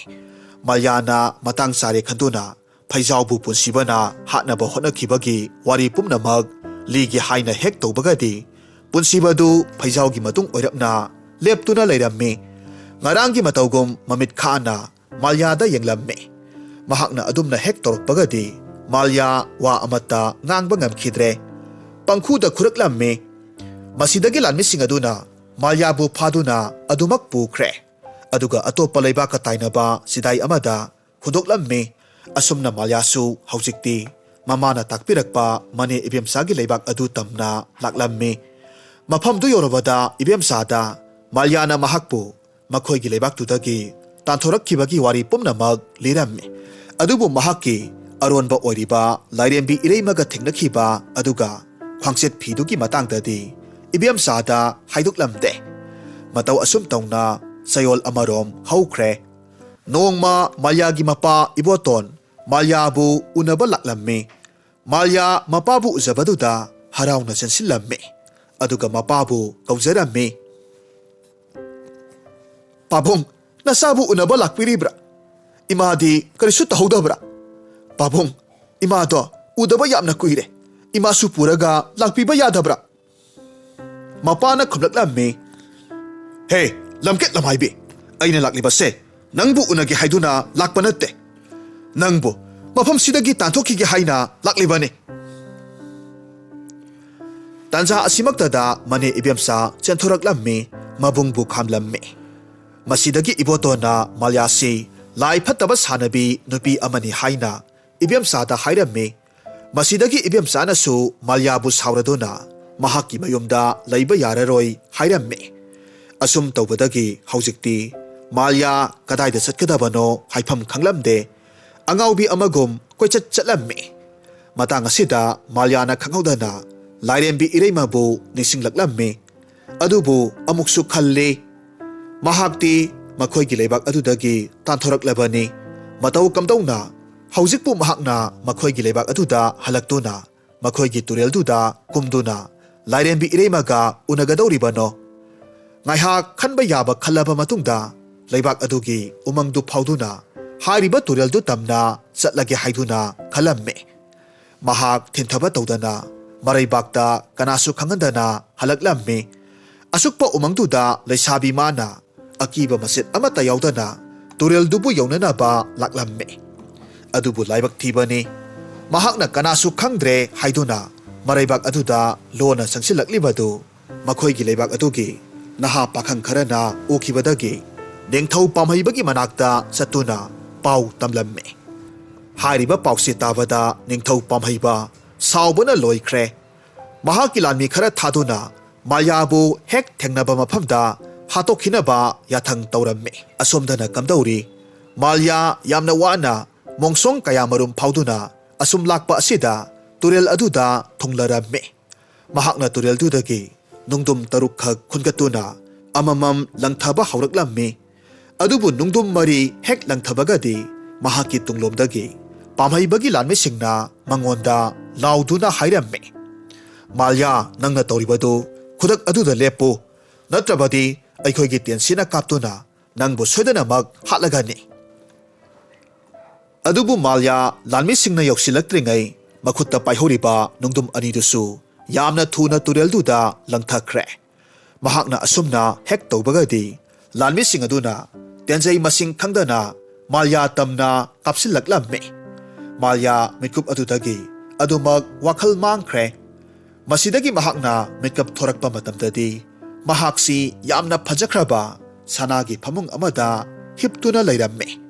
ꯃꯥꯜꯌꯥꯅ ꯃꯇꯥꯡ ꯆꯥꯔꯦ ꯈꯟꯗꯨꯅ ꯐꯩꯖꯥꯎꯕꯨ ꯄꯨꯟꯁꯤꯕꯅ ꯍꯥꯠꯅꯕ ꯍꯣꯠꯅꯈꯤꯕꯒꯤ ꯋꯥꯔꯤ ꯄꯨꯝꯅꯃꯛ ꯂꯤꯒꯦ ꯍꯥꯏꯅ ꯍꯦꯛ ꯇꯧꯕꯒꯗꯤ, ꯄꯨꯟꯁꯤꯕꯗꯨ ꯐꯩꯖꯥꯎꯒꯤ ꯃꯇꯨꯡ ꯑꯣꯏꯔꯞꯅ ꯂꯦꯞꯇꯨꯅ ꯂꯩꯔꯝꯃꯤ꯫ ꯉꯔꯥꯡꯒꯤ ꯃꯇꯧꯒꯨꯝ ꯃꯃꯤꯠ ꯈꯥꯅ ꯃꯥꯜꯌꯥꯗ ꯌꯦꯡꯂꯝꯃꯤ꯫ ꯃꯍꯥꯛꯅ ꯑꯗꯨꯝꯅ ꯍꯦꯛ ꯇꯧꯔꯛꯄꯒꯗꯤ ꯃꯥꯜꯌꯥ ꯋꯥ ꯑꯃꯠꯇ ꯉꯥꯡꯕ ꯉꯝꯈꯤꯗ꯭ꯔꯦ꯫ ꯄꯪꯈꯨꯗ ꯈꯨꯔꯛꯂꯝꯃꯤ꯫ ꯃꯁꯤꯗꯒꯤ ꯂꯥꯟꯃꯤꯁꯤꯡ ꯑꯗꯨꯅ ꯃꯥꯜꯌꯥꯕꯨ ꯐꯥꯗꯨꯅ ꯑꯗꯨꯃꯛ ꯄꯨꯈ꯭ꯔꯦ꯫ ꯑꯗꯨꯒ ꯑꯇꯣꯞꯄ ꯂꯩꯕꯥꯛꯀ ꯇꯥꯏꯅꯕ ꯆꯤꯗꯥꯏ ꯑꯃꯗ ꯍꯨꯟꯗꯣꯛꯂꯝꯃꯤ꯫ ꯑꯁꯨꯝꯅ ꯃꯥꯂꯤꯌꯥꯁꯨ ꯍꯧꯖꯤꯛꯇꯤ ꯃꯃꯥꯅ ꯇꯥꯛꯄꯤꯔꯛꯄ ꯃꯅꯦ ꯏꯕꯦꯝꯆꯥꯒꯤ ꯂꯩꯕꯥꯛ ꯑꯗꯨ ꯇꯝꯅ ꯂꯥꯛꯂꯝꯃꯤ꯫ ꯃꯐꯝꯗꯨ ꯌꯧꯔꯕꯗ ꯏꯕꯦꯝꯆꯥꯗ ꯃꯥꯂꯤꯌꯥꯅ ꯃꯍꯥꯛꯄꯨ ꯃꯈꯣꯏꯒꯤ ꯂꯩꯕꯥꯛꯇꯨꯗꯒꯤ ꯇꯥꯟꯊꯣꯔꯛꯈꯤꯕꯒꯤ ꯋꯥꯔꯤ ꯄꯨꯝꯅꯃꯛ ꯂꯤꯔꯝꯃꯤ꯫ ꯑꯗꯨꯕꯨ ꯃꯍꯥꯛꯀꯤ ꯑꯔꯣꯟꯕ ꯑꯣꯏꯔꯤꯕ ꯂꯥꯏꯔꯦꯝꯕꯤ ꯏꯔꯩꯃꯒ ꯊꯦꯡꯅꯈꯤꯕ ꯑꯗꯨꯒ ꯈ꯭ꯋꯥꯡꯆꯦꯠ ꯐꯤꯗꯨꯒꯤ ꯃꯇꯥꯡꯗꯗꯤ ꯏꯕꯦꯝꯆꯥꯗ ꯍꯥꯏꯗꯣꯛꯂꯝꯗꯦ꯫ ꯃꯇꯧ ꯑꯁꯨꯝ ꯇꯧꯅ ꯆꯌꯣꯜ ꯑꯃꯔꯣꯝ ꯍꯧꯈ꯭ꯔꯦ꯫ ꯅꯣꯡꯃ ꯃꯥꯂꯤꯌꯥꯒꯤ ꯃꯄꯥ ꯏꯕꯣꯇꯣꯟ ꯃꯥꯂꯤꯌꯥꯕꯨ ꯎꯅꯕ ꯂꯥꯛꯂꯝꯃꯤ꯫ ꯃꯥꯂꯤꯌꯥ ꯃꯄꯥꯕꯨ ꯎꯖꯕꯗꯨꯗ ꯍꯔꯥꯎꯅ ꯆꯦꯟꯁꯤꯜꯂꯝꯃꯤ꯫ ꯑꯗꯨꯒ ꯃꯄꯥꯕꯨ ꯀꯧꯖꯔꯝꯃꯤ꯫ "ꯄꯥꯕꯨꯡ, ꯅꯆꯥꯕꯨ ꯎꯅꯕ ꯂꯥꯛꯄꯤꯔꯤꯕ꯭ꯔꯥ? ꯏꯃꯥꯗꯤ ꯀꯔꯤꯁꯨ ꯇꯧꯍꯧꯗꯕ꯭ꯔꯥ? ꯄꯥꯕꯨꯡ, ꯏꯃꯥꯗꯣ ꯎꯗꯕ ꯌꯥꯝꯅ ꯀꯨꯏꯔꯦ꯫ ꯏꯃꯥꯁꯨ ꯄꯨꯔꯒ ꯂꯥꯛꯄꯤꯕ ꯌꯥꯗꯕ꯭ꯔꯥ?" ꯃꯄꯥꯅ ꯈꯨꯝꯂꯛꯂꯝꯃꯤ, "ꯍꯦ, ꯂꯝꯀꯦꯠ ꯂꯝꯍꯥꯏꯕꯤ, ꯑꯩꯅ ꯂꯥꯛꯂꯤꯕꯁꯦ ꯅꯪꯕꯨ ꯎꯅꯒꯦ ꯍꯥꯏꯗꯨꯅ ꯂꯥꯛꯄ ꯅꯠꯇꯦ꯫ ꯅꯪꯕꯨ ꯃꯐꯝꯁꯤꯗꯒꯤ ꯇꯥꯟꯊꯣꯛꯈꯤꯒꯦ ꯍꯥꯏꯅ ꯂꯥꯛꯂꯤꯕꯅꯤ꯫" ꯇꯥꯟꯖꯥ ꯑꯁꯤꯃꯛꯇꯗ ꯃꯅꯦ ꯏꯕꯦꯝꯆꯥ ꯆꯦꯟꯊꯣꯔꯛꯂꯝꯃꯤ, ꯃꯕꯨꯡꯕꯨ ꯈꯥꯝꯂꯝꯃꯤ꯫ ꯃꯁꯤꯗꯒꯤ ꯏꯕꯣꯇꯣꯟꯅ ꯃꯥꯂꯤꯌꯥꯁꯤ ꯂꯥꯏ ꯐꯠꯇꯕ ꯁꯥꯟꯅꯕꯤ ꯅꯨꯄꯤ ꯑꯃꯅꯤ ꯍꯥꯏꯅ ꯏꯕꯦꯝꯆꯥꯗ ꯍꯥꯏꯔꯝꯃꯤ꯫ ꯃꯁꯤꯗꯒꯤ ꯏꯕꯦꯝꯆꯥꯅꯁꯨ ꯃꯥꯂꯤꯌꯥꯕꯨ ꯁꯥꯎꯔꯗꯨꯅ ꯃꯍꯥꯛꯀꯤ ꯃꯌꯨꯝꯗ ꯂꯩꯕ ꯌꯥꯔꯔꯣꯏ ꯍꯥꯏꯔꯝꯃꯤ꯫ ꯑꯁꯨꯝ ꯇꯧꯕꯗꯒꯤ ꯍꯧꯖꯤꯛꯇꯤ ꯃꯥꯂꯤꯌꯥ ꯀꯗꯥꯏꯗ ꯆꯠꯀꯗꯕꯅꯣ ꯍꯥꯏꯐꯝ ꯈꯪꯂꯝꯗꯦ꯫ ꯑꯉꯥꯎꯕꯤ ꯑꯃꯒꯨꯝ ꯀꯣꯏꯆꯠ ꯆꯠꯂꯝꯃꯤ꯫ ꯃꯇꯥꯡ ꯑꯁꯤꯗ ꯃꯥꯂꯤꯌꯥꯅ ꯈꯪꯍꯧꯗꯅ ꯂꯥꯏꯔꯦꯝꯕꯤ ꯏꯔꯩꯃꯕꯨ ꯅꯤꯡꯁꯤꯡꯂꯛꯂꯝꯃꯤ꯫ ꯑꯗꯨꯕꯨ ꯑꯃꯨꯛꯁꯨ ꯈꯜꯂꯤ, ꯃꯍꯥꯛꯇꯤ ꯃꯈꯣꯏꯒꯤ ꯂꯩꯕꯥꯛ ꯑꯗꯨꯗꯒꯤ ꯇꯥꯟꯊꯣꯔꯛꯂꯕꯅꯤ꯫ ꯃꯇꯧ ꯀꯝꯗꯧꯅ ꯍꯧꯖꯤꯛꯄꯨ ꯃꯍꯥꯛꯅ ꯃꯈꯣꯏꯒꯤ ꯂꯩꯕꯥꯛ ꯑꯗꯨꯗ ꯍꯜꯂꯛꯇꯨꯅ ꯃꯈꯣꯏꯒꯤ ꯇꯨꯔꯦꯜꯗꯨꯗ ꯀꯨꯝꯗꯨꯅ ꯂꯥꯏꯔꯦꯝꯕꯤ ꯏꯔꯩꯃꯒ ꯎꯅꯒꯗꯧꯔꯤꯕꯅꯣ? ꯉꯥꯏꯍꯥꯛ ꯈꯟꯕ ꯌꯥꯕ ꯈꯜꯂꯕ ꯃꯇꯨꯡꯗ ꯂꯩꯕꯥꯛ ꯑꯗꯨꯒꯤ ꯎꯃꯪꯗꯨ ꯐꯥꯎꯗꯨꯅ ꯍꯥꯏꯔꯤꯕ ꯇꯨꯔꯦꯜꯗꯨ ꯇꯝꯅ ꯆꯠꯂꯒꯦ ꯍꯥꯏꯗꯨꯅ ꯈꯜꯂꯝꯃꯤ꯫ ꯃꯍꯥꯛ ꯊꯤꯟꯊꯕ ꯇꯧꯗꯅ ꯃꯔꯩꯕꯥꯛꯇ ꯀꯅꯥꯁꯨ ꯈꯪꯍꯟꯗꯅ ꯍꯜꯂꯛꯂꯝꯃꯤ꯫ ꯑꯁꯨꯛꯄ ꯎꯃꯪꯗꯨꯗ ꯂꯩꯁꯥꯕꯤ ꯃꯥꯅ ꯑꯀꯤꯕ ꯃꯆꯦꯠ ꯑꯃꯠꯇ ꯌꯥꯎꯗꯅ ꯇꯨꯔꯦꯜꯗꯨꯕꯨ ꯌꯧꯅꯅꯕ ꯂꯥꯛꯂꯝꯃꯤ꯫ ꯑꯗꯨꯕꯨ ꯂꯥꯏꯕꯛ ꯊꯤꯕꯅꯤ, ꯃꯍꯥꯛꯅ ꯀꯅꯥꯁꯨ ꯈꯪꯗ꯭ꯔꯦ ꯍꯥꯏꯗꯨꯅ ꯃꯔꯩꯕꯥꯛ ꯑꯗꯨꯗ ꯂꯣꯟꯅ ꯆꯪꯁꯤꯜꯂꯛꯂꯤꯕꯗꯨ ꯃꯈꯣꯏꯒꯤ ꯂꯩꯕꯥꯛ ꯑꯗꯨꯒꯤ ꯅꯍꯥ ꯄꯥꯈꯪ ꯈꯔꯅ ꯎꯈꯤꯕꯗꯒꯤ ꯅꯤꯡꯊꯧ ꯄꯥꯝꯍꯩꯕꯒꯤ ꯃꯅꯥꯛꯇ ꯆꯠꯇꯨꯅ ꯄꯥꯎ ꯇꯝꯂꯝꯃꯤ꯫ ꯍꯥꯏꯔꯤꯕ ꯄꯥꯎꯁꯦ ꯇꯥꯕꯗ ꯅꯤꯡꯊꯧ ꯄꯥꯝꯍꯩꯕ ꯁꯥꯎꯕꯅ ꯂꯣꯏꯈ꯭ꯔꯦ꯫ ꯃꯍꯥꯛꯀꯤ ꯂꯥꯟꯃꯤ ꯈꯔ ꯊꯥꯗꯨꯅ ꯃꯥꯜꯌꯥꯕꯨ ꯍꯦꯛ ꯊꯦꯡꯅꯕ ꯃꯐꯝꯗ ꯍꯥꯠꯇꯣꯛꯈꯤꯅꯕ ꯌꯥꯊꯪ ꯇꯧꯔꯝꯃꯤ꯫ ꯑꯁꯣꯝꯗꯅ ꯀꯝꯗꯧꯔꯤ? ꯃꯥꯜꯌꯥ ꯌꯥꯝꯅ ꯋꯥꯅ ꯃꯣꯡꯁꯣꯡ ꯀꯌꯥꯃꯔꯨꯝ ꯐꯥꯎꯗꯨꯅ ꯑꯁꯨꯝ ꯂꯥꯛꯄ ꯑꯁꯤꯗ ꯇꯨꯔꯦꯜ ꯑꯗꯨꯗ ꯊꯨꯡꯂꯔꯝꯃꯤ꯫ ꯃꯍꯥꯛꯅ ꯇꯨꯔꯦꯜꯗꯨꯗꯒꯤ ꯅꯨꯡꯗꯨꯝ ꯇꯔꯨꯛꯈꯛ ꯈꯨꯟꯒꯠꯇꯨꯅ ꯑꯃꯃꯝ ꯂꯪꯊꯕ ꯍꯧꯔꯛꯂꯝꯃꯤ꯫ ꯑꯗꯨꯕꯨ ꯅꯨꯡꯗꯨꯝ ꯃꯔꯤ ꯍꯦꯛ ꯂꯪꯊꯕꯒꯗꯤ ꯃꯍꯥꯛꯀꯤ ꯇꯨꯡꯂꯣꯝꯗꯒꯤ ꯄꯥꯝꯍꯩꯕꯒꯤ ꯂꯥꯟꯃꯤꯁꯤꯡꯅ ꯃꯉꯣꯟꯗ ꯂꯥꯎꯗꯨꯅ ꯍꯥꯏꯔꯝꯃꯤ, "ꯃꯥꯜꯌꯥ, ꯅꯪꯅ ꯇꯧꯔꯤꯕꯗꯨ ꯈꯨꯗꯛ ꯑꯗꯨꯗ ꯂꯦꯞꯄꯨ, ꯅꯠꯇ꯭ꯔꯕꯗꯤ ꯑꯩꯈꯣꯏꯒꯤ ꯇꯦꯟꯁꯤꯅ ꯀꯥꯞꯇꯨꯅ ꯅꯪꯕꯨ ꯁꯣꯏꯗꯅꯃꯛ ꯍꯥꯠꯂꯒꯅꯤ"꯫ ꯑꯗꯨꯕꯨ ꯃꯥꯜꯌꯥ ꯂꯥꯟꯃꯤꯁꯤꯡꯅ ꯌꯧꯁꯤꯜꯂꯛꯇ꯭ꯔꯤꯉꯩ ꯃꯈꯨꯠꯇ ꯄꯥꯏꯍꯧꯔꯤꯕ ꯅꯨꯡꯗꯨꯝ ꯑꯅꯤꯗꯨꯁꯨ ꯌꯥꯝꯅ ꯊꯨꯅ ꯇꯨꯔꯦꯜꯗꯨꯗ ꯂꯪꯊꯈ꯭ꯔꯦ꯫ ꯃꯍꯥꯛꯅ ꯑꯁꯨꯝꯅ ꯍꯦꯛ ꯇꯧꯕꯒꯗꯤ ꯂꯥꯟꯃꯤꯁꯤꯡ ꯑꯗꯨꯅ ꯇꯦꯟꯖꯩ ꯃꯁꯤꯡ ꯈꯪꯗꯅ ꯃꯥꯜꯌꯥ ꯇꯝꯅ ꯀꯥꯞꯁꯤꯜꯂꯛꯂꯝꯃꯤ꯫ ꯃꯥꯜꯌꯥ ꯃꯤꯀꯨꯞ ꯑꯗꯨꯗꯒꯤ ꯑꯗꯨꯃꯛ ꯋꯥꯈꯜ ꯃꯥꯡꯈ꯭ꯔꯦ꯫ ꯃꯁꯤꯗꯒꯤ ꯃꯍꯥꯛꯅ ꯃꯤꯀꯞ ꯊꯣꯔꯛꯄ ꯃꯇꯝꯗꯗꯤ ꯃꯍꯥꯛꯁꯤ ꯌꯥꯝꯅ ꯐꯖꯈ꯭ꯔꯕ ꯁꯅꯥꯒꯤ ꯐꯃꯨꯡ ꯑꯃꯗ ꯍꯤꯞꯇꯨꯅ ꯂꯩꯔꯝꯃꯤ꯫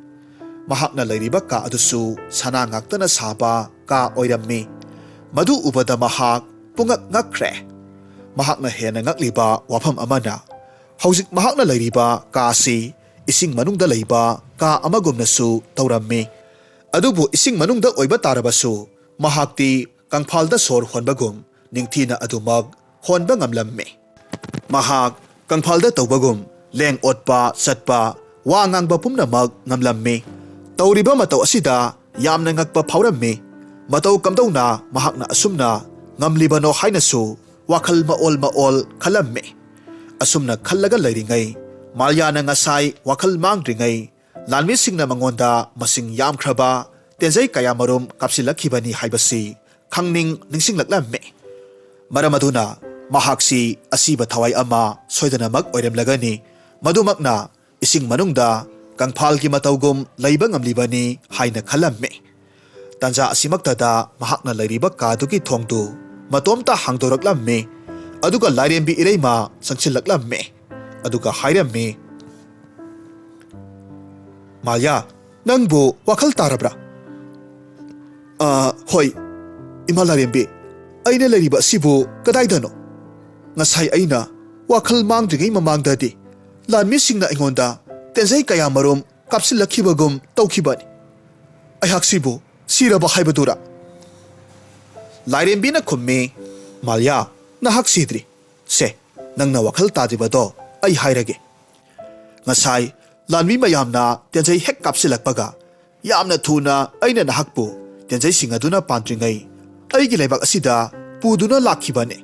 ꯃꯍꯥꯛꯅ ꯂꯩꯔꯤꯕ ꯀꯥ ꯑꯗꯨꯁꯨ ꯁꯅꯥ ꯉꯥꯛꯇꯅ ꯁꯥꯕ ꯀꯥ ꯑꯣꯏꯔꯝꯃꯤ꯫ ꯃꯗꯨ ꯎꯕꯗ ꯃꯍꯥꯛ ꯄꯨꯡꯉꯛ ꯉꯛꯈ꯭ꯔꯦ꯫ ꯃꯍꯥꯛꯅ ꯍꯦꯟꯅ ꯉꯛꯂꯤꯕ ꯋꯥꯐꯝ ꯑꯃꯅ, ꯍꯧꯖꯤꯛ ꯃꯍꯥꯛꯅ ꯂꯩꯔꯤꯕ ꯀꯥ ꯑꯁꯤ ꯏꯁꯤꯡ ꯃꯅꯨꯡꯗ ꯂꯩꯕ ꯀꯥ ꯑꯃꯒꯨꯝꯅꯁꯨ ꯇꯧꯔꯝꯃꯤ꯫ ꯑꯗꯨꯕꯨ ꯏꯁꯤꯡ ꯃꯅꯨꯡꯗ ꯑꯣꯏꯕ ꯇꯥꯔꯕꯁꯨ ꯃꯍꯥꯛꯇꯤ ꯀꯪꯐꯥꯜꯗ ꯁꯣꯔ ꯍꯣꯟꯕꯒꯨꯝ ꯅꯤꯡꯊꯤꯅ ꯑꯗꯨꯃꯛ ꯍꯣꯟꯕ ꯉꯝꯂꯝꯃꯤ꯫ ꯃꯍꯥꯛ ꯀꯪꯐꯥꯜꯗ ꯇꯧꯕꯒꯨꯝ ꯂꯦꯡ ꯑꯣꯠꯄ, ꯆꯠꯄ, ꯋꯥ ꯉꯥꯡꯕ ꯄꯨꯝꯅꯃꯛ ꯉꯝꯂꯝꯃꯤ꯫ ꯇꯧꯔꯤꯕ ꯃꯇꯧ ꯑꯁꯤꯗ ꯌꯥꯝꯅ ꯉꯛꯄ ꯐꯥꯎꯔꯝꯃꯤ꯫ ꯃꯇꯧ ꯀꯝꯗꯧꯅ ꯃꯍꯥꯛꯅ ꯑꯁꯨꯝꯅ ꯉꯝꯂꯤꯕꯅꯣ ꯍꯥꯏꯅꯁꯨ ꯋꯥꯈꯜ ꯃꯑꯣꯜ ꯃꯑꯣꯜ ꯈꯜꯂꯝꯃꯤ꯫ ꯑꯁꯨꯝꯅ ꯈꯜꯂꯒ ꯂꯩꯔꯤꯉꯩ, ꯃꯥꯜꯌꯥꯅ ꯉꯁꯥꯏ ꯋꯥꯈꯜ ꯃꯥꯡꯗ꯭ꯔꯤꯉꯩ ꯂꯥꯟꯃꯤꯁꯤꯡꯅ ꯃꯉꯣꯟꯗ ꯃꯁꯤꯡ ꯌꯥꯝꯈ꯭ꯔꯕ ꯇꯦꯟꯖꯩ ꯀꯌꯥꯃꯔꯨꯝ ꯀꯥꯞꯁꯤꯜꯂꯛꯈꯤꯕꯅꯤ ꯍꯥꯏꯕꯁꯤ ꯈꯪꯅꯤꯡ ꯅꯤꯡꯁꯤꯡꯂꯛꯂꯝꯃꯤ꯫ ꯃꯔꯝ ꯑꯗꯨꯅ ꯃꯍꯥꯛꯁꯤ ꯑꯁꯤꯕ ꯊꯋꯥꯏ ꯑꯃ ꯁꯣꯏꯗꯅꯃꯛ ꯑꯣꯏꯔꯝꯂꯒꯅꯤ꯫ ꯃꯗꯨꯃꯛꯅ ꯏꯁꯤꯡ ꯃꯅꯨꯡꯗ ꯀꯪꯐꯥꯜꯒꯤ ꯃꯇꯧꯒꯨꯝ ꯂꯩꯕ ꯉꯝꯂꯤꯕꯅꯤ ꯍꯥꯏꯅ ꯈꯜꯂꯝꯃꯤ꯫ ꯇꯥꯟꯖꯥ ꯑꯁꯤꯃꯛꯇꯗ ꯃꯍꯥꯛꯅ ꯂꯩꯔꯤꯕ ꯀꯥꯗꯨꯒꯤ ꯊꯣꯡꯗꯨ ꯃꯇꯣꯝꯇ ꯍꯥꯡꯗꯣꯔꯛꯂꯝꯃꯤ꯫ ꯑꯗꯨꯒ ꯂꯥꯏꯔꯦꯝꯕꯤ ꯏꯔꯩꯃ ꯆꯪꯁꯤꯜꯂꯛꯂꯝꯃꯤ꯫ ꯑꯗꯨꯒ ꯍꯥꯏꯔꯝꯃꯤ, "ꯃꯥꯌꯥ, ꯅꯪꯕꯨ ꯋꯥꯈꯜ ꯇꯥꯔꯕ꯭ꯔꯥ? ꯑꯥ, ꯍꯣꯏ, ꯏꯃꯥ ꯂꯥꯏꯔꯦꯝꯕꯤ, ꯑꯩꯅ ꯂꯩꯔꯤꯕ ꯑꯁꯤꯕꯨ ꯀꯗꯥꯏꯗꯅꯣ? ꯉꯁꯥꯏ ꯑꯩꯅ ꯋꯥꯈꯜ ꯃꯥꯡꯗ꯭ꯔꯤꯉꯩ ꯃꯃꯥꯡꯗꯗꯤ ꯂꯥꯟꯃꯤꯁꯤꯡꯅ ꯑꯩꯉꯣꯟꯗ ꯇꯦꯟꯖꯩ ꯀꯌꯥ ꯃꯔꯨꯝ ꯀꯥꯞꯁꯤꯜꯂꯛꯈꯤꯕꯒꯨꯝ ꯇꯧꯈꯤꯕꯅꯤ꯫ ꯑꯩꯍꯥꯛꯁꯤꯕꯨ ꯁꯤꯔꯕ ꯍꯥꯏꯕꯗꯨꯔꯥ? ꯂꯥꯏꯔꯦꯝꯕꯤꯅ ꯈꯨꯝꯃꯤ, "ꯃꯥꯜꯌꯥ, ꯅꯍꯥꯛ ꯁꯤꯗ꯭ꯔꯤ꯫ ꯁꯦ, ꯅꯪꯅ ꯋꯥꯈꯜ ꯇꯥꯗ꯭ꯔꯤꯕꯗꯣ ꯑꯩ ꯍꯥꯏꯔꯒꯦ꯫ ꯉꯁꯥꯏ ꯂꯥꯟꯃꯤ ꯃꯌꯥꯝꯅ ꯇꯦꯟꯖꯩ ꯍꯦꯛ ꯀꯥꯞꯁꯤꯜꯂꯛꯄꯒ, ꯌꯥꯝꯅ ꯊꯨꯅ ꯑꯩꯅ ꯅꯍꯥꯛꯄꯨ ꯇꯦꯟꯖꯩꯁꯤꯡ ꯑꯗꯨꯅ ꯄꯥꯟꯗ꯭ꯔꯤꯉꯩ ꯑꯩꯒꯤ ꯂꯩꯕꯥꯛ ꯑꯁꯤꯗ ꯄꯨꯗꯨꯅ ꯂꯥꯛꯈꯤꯕꯅꯤ꯫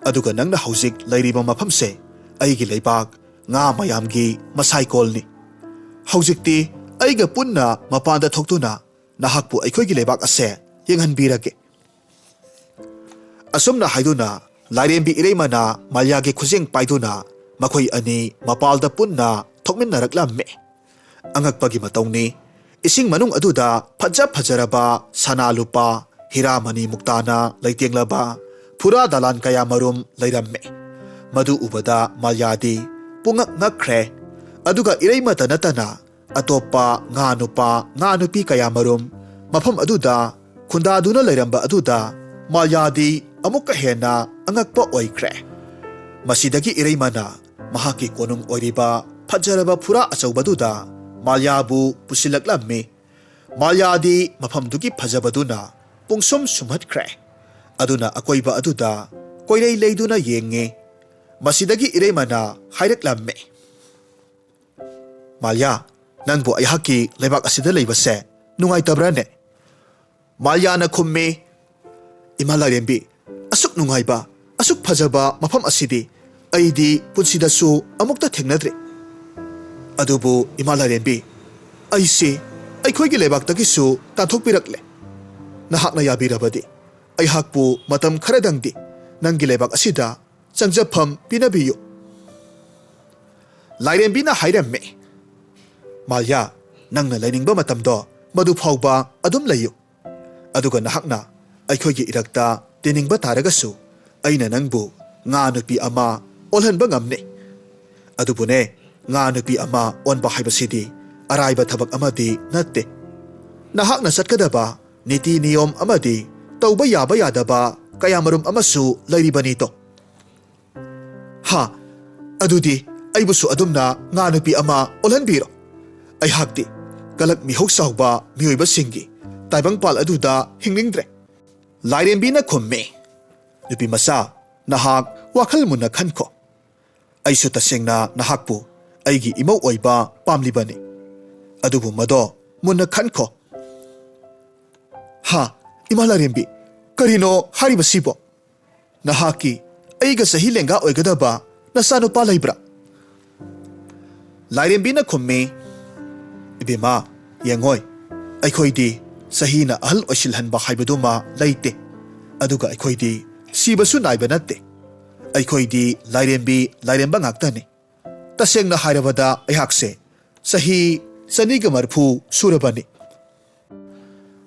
ꯑꯗꯨꯒ ꯅꯪꯅ ꯍꯧꯖꯤꯛ ꯂꯩꯔꯤꯕ ꯃꯐꯝꯁꯦ ꯑꯩꯒꯤ ꯂꯩꯕꯥꯛ, ꯉꯥ ꯃꯌꯥꯝꯒꯤ ꯃꯁꯥꯏꯀꯣꯜꯅꯤ꯫ ꯍꯧꯖꯤꯛꯇꯤ ꯑꯩꯒ ꯄꯨꯟꯅ ꯃꯄꯥꯟꯗ ꯊꯣꯛꯇꯨꯅ ꯅꯍꯥꯛꯄꯨ ꯑꯩꯈꯣꯏꯒꯤ ꯂꯩꯕꯥꯛ ꯑꯁꯦ ꯌꯦꯡꯍꯟꯕꯤꯔꯒꯦ"꯫ ꯑꯁꯨꯝꯅ ꯍꯥꯏꯗꯨꯅ ꯂꯥꯏꯔꯦꯝꯕꯤ ꯏꯔꯩꯃꯅ ꯃꯥꯜꯌꯥꯒꯤ ꯈꯨꯖꯦꯡ ꯄꯥꯏꯗꯨꯅ ꯃꯈꯣꯏ ꯑꯅꯤ ꯃꯄꯥꯜꯗ ꯄꯨꯟꯅ ꯊꯣꯛꯃꯤꯟꯅꯔꯛꯂꯝꯃꯤ꯫ ꯑꯉꯛꯄꯒꯤ ꯃꯇꯧꯅꯤ, ꯏꯁꯤꯡ ꯃꯅꯨꯡ ꯑꯗꯨꯗ ꯐꯖ ꯐꯖꯔꯕ ꯁꯅꯥ ꯂꯨꯄꯥ, ꯍꯤꯔꯥ ꯃꯅꯤ ꯃꯨꯛꯇꯥꯅ ꯂꯩꯇꯦꯡꯂꯕ ꯐꯨꯔꯥ ꯗꯂꯥꯟ ꯀꯌꯥ ꯃꯔꯨꯝ ꯂꯩꯔꯝꯃꯤ꯫ ꯃꯗꯨ ꯎꯕꯗ ꯃꯥꯜꯌꯥꯗꯤ ꯄꯨꯡꯉꯛ ꯉꯛꯈ꯭ꯔꯦ꯫ ꯑꯗꯨꯒ ꯏꯔꯩꯃꯇ ꯅꯠꯇꯅ ꯑꯇꯣꯞꯄ ꯉꯥ ꯅꯨꯄꯥ, ꯉꯥ ꯅꯨꯄꯤ ꯀꯌꯥ ꯃꯔꯨꯝ ꯃꯐꯝ ꯑꯗꯨꯗ ꯈꯨꯟꯗꯥꯗꯨꯅ ꯂꯩꯔꯝꯕ ꯑꯗꯨꯗ ꯃꯥꯜꯌꯥꯗꯤ ꯑꯃꯨꯛꯀ ꯍꯦꯟꯅ ꯑꯉꯛꯄ ꯑꯣꯏꯈ꯭ꯔꯦ꯫ ꯃꯁꯤꯗꯒꯤ ꯏꯔꯩꯃꯅ ꯃꯍꯥꯛꯀꯤ ꯀꯣꯅꯨꯡ ꯑꯣꯏꯔꯤꯕ ꯐꯖꯔꯕ ꯐꯨꯔꯥ ꯑꯆꯧꯕꯗꯨꯗ ꯃꯥꯜꯌꯥꯕꯨ ꯄꯨꯁꯤꯜꯂꯛꯂꯝꯃꯤ꯫ ꯃꯥꯜꯌꯥꯗꯤ ꯃꯐꯝꯗꯨꯒꯤ ꯐꯖꯕꯗꯨꯅ ꯄꯨꯡꯁꯨꯝ ꯁꯨꯝꯍꯠꯈ꯭ꯔꯦ꯫ ꯑꯗꯨꯅ ꯑꯀꯣꯏꯕ ꯑꯗꯨꯗ ꯀꯣꯏꯔꯩ ꯂꯩꯗꯨꯅ ꯌꯦꯡꯉꯤ꯫ ꯃꯁꯤꯗꯒꯤ ꯏꯔꯩꯃꯅ ꯍꯥꯏꯔꯛꯂꯝꯃꯤ, "ꯃꯥꯜꯌꯥ, ꯅꯪꯕꯨ ꯑꯩꯍꯥꯛꯀꯤ ꯂꯩꯕꯥꯛ ꯑꯁꯤꯗ ꯂꯩꯕꯁꯦ ꯅꯨꯡꯉꯥꯏꯇꯕ꯭ꯔꯥꯅꯦ?" ꯃꯥꯜꯌꯥꯅ ꯈꯨꯝꯃꯤ, "ꯏꯃꯥ ꯂꯥꯏꯔꯦꯝꯕꯤ, ꯑꯁꯨꯛ ꯅꯨꯡꯉꯥꯏꯕ, ꯑꯁꯨꯛ ꯐꯖꯕ ꯃꯐꯝ ꯑꯁꯤꯗꯤ ꯑꯩꯗꯤ ꯄꯨꯟꯁꯤꯗꯁꯨ ꯑꯃꯨꯛꯇ ꯊꯦꯡꯅꯗ꯭ꯔꯤ꯫ ꯑꯗꯨꯕꯨ ꯏꯃꯥ ꯂꯥꯏꯔꯦꯝꯕꯤ, ꯑꯩꯁꯤ ꯑꯩꯈꯣꯏꯒꯤ ꯂꯩꯕꯥꯛꯇꯒꯤꯁꯨ ꯇꯥꯟꯊꯣꯛꯄꯤꯔꯛꯂꯦ꯫ ꯅꯍꯥꯛꯅ ꯌꯥꯕꯤꯔꯕꯗꯤ ꯑꯩꯍꯥꯛꯄꯨ ꯃꯇꯝ ꯈꯔꯗꯪꯗꯤ ꯅꯪꯒꯤ ꯂꯩꯕꯥꯛ ꯑꯁꯤꯗ ꯆꯪꯖꯐꯝ ꯄꯤꯅꯕꯤꯌꯨ"꯫ ꯂꯥꯏꯔꯦꯝꯕꯤꯅ ꯍꯥꯏꯔꯝꯃꯤ, "ꯃꯥꯜꯌꯥ, ꯅꯪꯅ ꯂꯩꯅꯤꯡꯕ ꯃꯇꯝꯗꯣ ꯃꯗꯨ ꯐꯥꯎꯕ ꯑꯗꯨꯝ ꯂꯩꯌꯨ꯫ ꯑꯗꯨꯒ ꯅꯍꯥꯛꯅ ꯑꯩꯈꯣꯏꯒꯤ ꯏꯔꯛꯇ ꯇꯤꯟꯅꯤꯡꯕ ꯇꯥꯔꯒꯁꯨ ꯑꯩꯅ ꯅꯪꯕꯨ ꯉꯥ ꯅꯨꯄꯤ ꯑꯃ ꯑꯣꯜꯍꯟꯕ ꯉꯝꯅꯤ꯫ ꯑꯗꯨꯕꯨꯅꯦ, ꯉꯥ ꯅꯨꯄꯤ ꯑꯃ ꯑꯣꯟꯕ ꯍꯥꯏꯕꯁꯤꯗꯤ ꯑꯔꯥꯏꯕ ꯊꯕꯛ ꯑꯃꯗꯤ ꯅꯠꯇꯦ꯫ ꯅꯍꯥꯛꯅ ꯆꯠꯀꯗꯕ ꯅꯤꯇꯤ ꯅꯤꯌꯣꯝ ꯑꯃꯗꯤ ꯇꯧꯕ ꯌꯥꯕ ꯌꯥꯗꯕ ꯀꯌꯥꯃꯔꯨꯝ ꯑꯃꯁꯨ ꯂꯩꯔꯤꯕꯅꯤꯗꯣ꯫ ꯍꯥ, ꯑꯗꯨꯗꯤ ꯑꯩꯕꯨꯁꯨ ꯑꯗꯨꯝꯅ ꯉꯥ ꯅꯨꯄꯤ ꯑꯃ ꯑꯣꯜꯍꯟꯕꯤꯔꯣ꯫ ꯑꯩꯍꯥꯛꯇꯤ ꯀꯂꯛ ꯃꯤꯍꯧ ꯆꯥꯎꯕ ꯃꯤꯑꯣꯏꯕꯁꯤꯡꯒꯤ ꯇꯥꯏꯕꯪꯄꯥꯜ ꯑꯗꯨꯗ ꯍꯤꯡꯅꯤꯡꯗ꯭ꯔꯦ꯫ ꯂꯥꯏꯔꯦꯝꯕꯤꯅ ꯈꯨꯝꯃꯤ, "ꯅꯨꯄꯤ ꯃꯆꯥ, ꯅꯍꯥꯛ ꯋꯥꯈꯜ ꯃꯨꯟꯅ ꯈꯟꯈꯣ꯫ ꯑꯩꯁꯨ ꯇꯁꯦꯡꯅ ꯅꯍꯥꯛꯄꯨ ꯑꯩꯒꯤ ꯏꯃꯧ ꯑꯣꯏꯕ ꯄꯥꯝꯂꯤꯕꯅꯤ꯫ ꯑꯗꯨꯕꯨ ꯃꯗꯣ ꯃꯨꯟꯅ ꯈꯟꯈꯣ꯫" "ꯍꯥ, ꯏꯃꯥ ꯂꯥꯏꯔꯦꯝꯕꯤ, ꯀꯔꯤꯅꯣ ꯍꯥꯏꯔꯤꯕꯁꯤꯕꯣ? ꯅꯍꯥꯛꯀꯤ ꯑꯩꯒ ꯆꯍꯤ ꯂꯦꯡꯒꯥ ꯑꯣꯏꯒꯗꯕ ꯅꯆꯥꯅꯨꯄꯥ ꯂꯩꯕ꯭ꯔꯥ?" ꯂꯥꯏꯔꯦꯝꯕꯤꯅ ꯈꯨꯝꯃꯤ, "ꯏꯕꯦꯝꯃ, ꯌꯦꯡꯉꯣꯏ, ꯑꯩꯈꯣꯏꯗꯤ ꯆꯍꯤꯅ ꯑꯍꯜ ꯑꯣꯏꯁꯤꯜꯍꯟꯕ ꯍꯥꯏꯕꯗꯨꯃ ꯂꯩꯇꯦ꯫ ꯑꯗꯨꯒ ꯑꯩꯈꯣꯏꯗꯤ ꯁꯤꯕꯁꯨ ꯅꯥꯏꯕ ꯅꯠꯇꯦ꯫ ꯑꯩꯈꯣꯏꯗꯤ ꯂꯥꯏꯔꯦꯝꯕꯤ ꯂꯥꯏꯔꯦꯝꯕ ꯉꯥꯛꯇꯅꯤ꯫ ꯇꯁꯦꯡꯅ ꯍꯥꯏꯔꯕꯗ ꯑꯩꯍꯥꯛꯁꯦ ꯆꯍꯤ ꯆꯅꯤꯒ ꯃꯔꯤꯐꯨ ꯁꯨꯔꯕꯅꯤ꯫"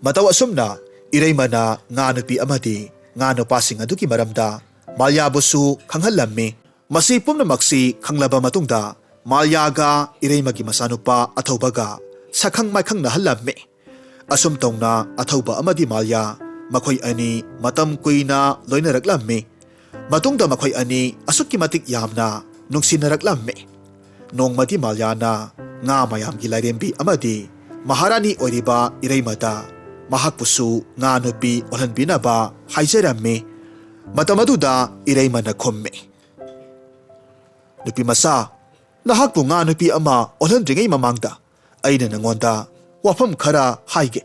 ꯃꯇꯧ ꯑꯁꯨꯝꯅ ꯏꯔꯩꯃꯅ ꯉꯥ ꯅꯨꯄꯤ ꯑꯃꯗꯤ ꯉꯥ ꯅꯨꯄꯥꯁꯤꯡ ꯑꯗꯨꯒꯤ ꯃꯔꯝꯗ ꯃꯥꯂꯤꯌꯥꯕꯨꯁꯨ ꯈꯪꯍꯜꯂꯝꯃꯤ꯫ ꯃꯁꯤ ꯄꯨꯝꯅꯃꯛꯁꯤ ꯈꯪꯂꯕ ꯃꯇꯨꯡꯗ ꯃꯥꯂꯤꯌꯥꯒ ꯏꯔꯩꯃꯒꯤ ꯃꯆꯥꯅꯨꯄꯥ ꯑꯊꯧꯕꯒ ꯁꯛꯈꯪ ꯃꯥꯏꯈꯪꯅꯍꯜꯂꯝꯃꯤ꯫ ꯑꯁꯨꯝ ꯇꯧꯅ ꯑꯊꯧꯕ ꯑꯃꯗꯤ ꯃꯥꯂꯤꯌꯥ ꯃꯈꯣꯏ ꯑꯅꯤ ꯃꯇꯝ ꯀꯨꯏꯅ ꯂꯣꯏꯅꯔꯛꯂꯝꯃꯤ꯫ ꯃꯇꯨꯡꯗ ꯃꯈꯣꯏ ꯑꯅꯤ ꯑꯁꯨꯛꯀꯤ ꯃꯇꯤꯛ ꯌꯥꯝꯅ ꯅꯨꯡꯁꯤꯅꯔꯛꯂꯝꯃꯤ꯫ ꯅꯣꯡꯃꯗꯤ ꯃꯥꯂꯤꯌꯥꯅ ꯉꯥ ꯃꯌꯥꯝꯒꯤ ꯂꯥꯏꯔꯦꯝꯕꯤ ꯑꯃꯗꯤ ꯃꯍꯥꯔꯥꯅꯤ ꯑꯣꯏꯔꯤꯕ ꯏꯔꯩꯃꯗ ꯃꯍꯥꯛꯄꯨꯁꯨ ꯉꯥ ꯅꯨꯄꯤ ꯑꯣꯜꯍꯟꯕꯤꯅꯕ ꯍꯥꯏꯖꯔꯝꯃꯤ꯫ ꯃꯇꯝ ꯑꯗꯨꯗ ꯏꯔꯩꯃꯅ ꯈꯨꯝꯃꯤ, "ꯅꯨꯄꯤ ꯃꯆꯥ, ꯅꯍꯥꯛꯄꯨ ꯉꯥ ꯅꯨꯄꯤ ꯑꯃ ꯑꯣꯜꯍꯟꯗ꯭ꯔꯤꯉꯩ ꯃꯃꯥꯡꯗ ꯑꯩꯅ ꯅꯉꯣꯟꯗ ꯋꯥꯐꯝ ꯈꯔ ꯍꯥꯏꯒꯦ꯫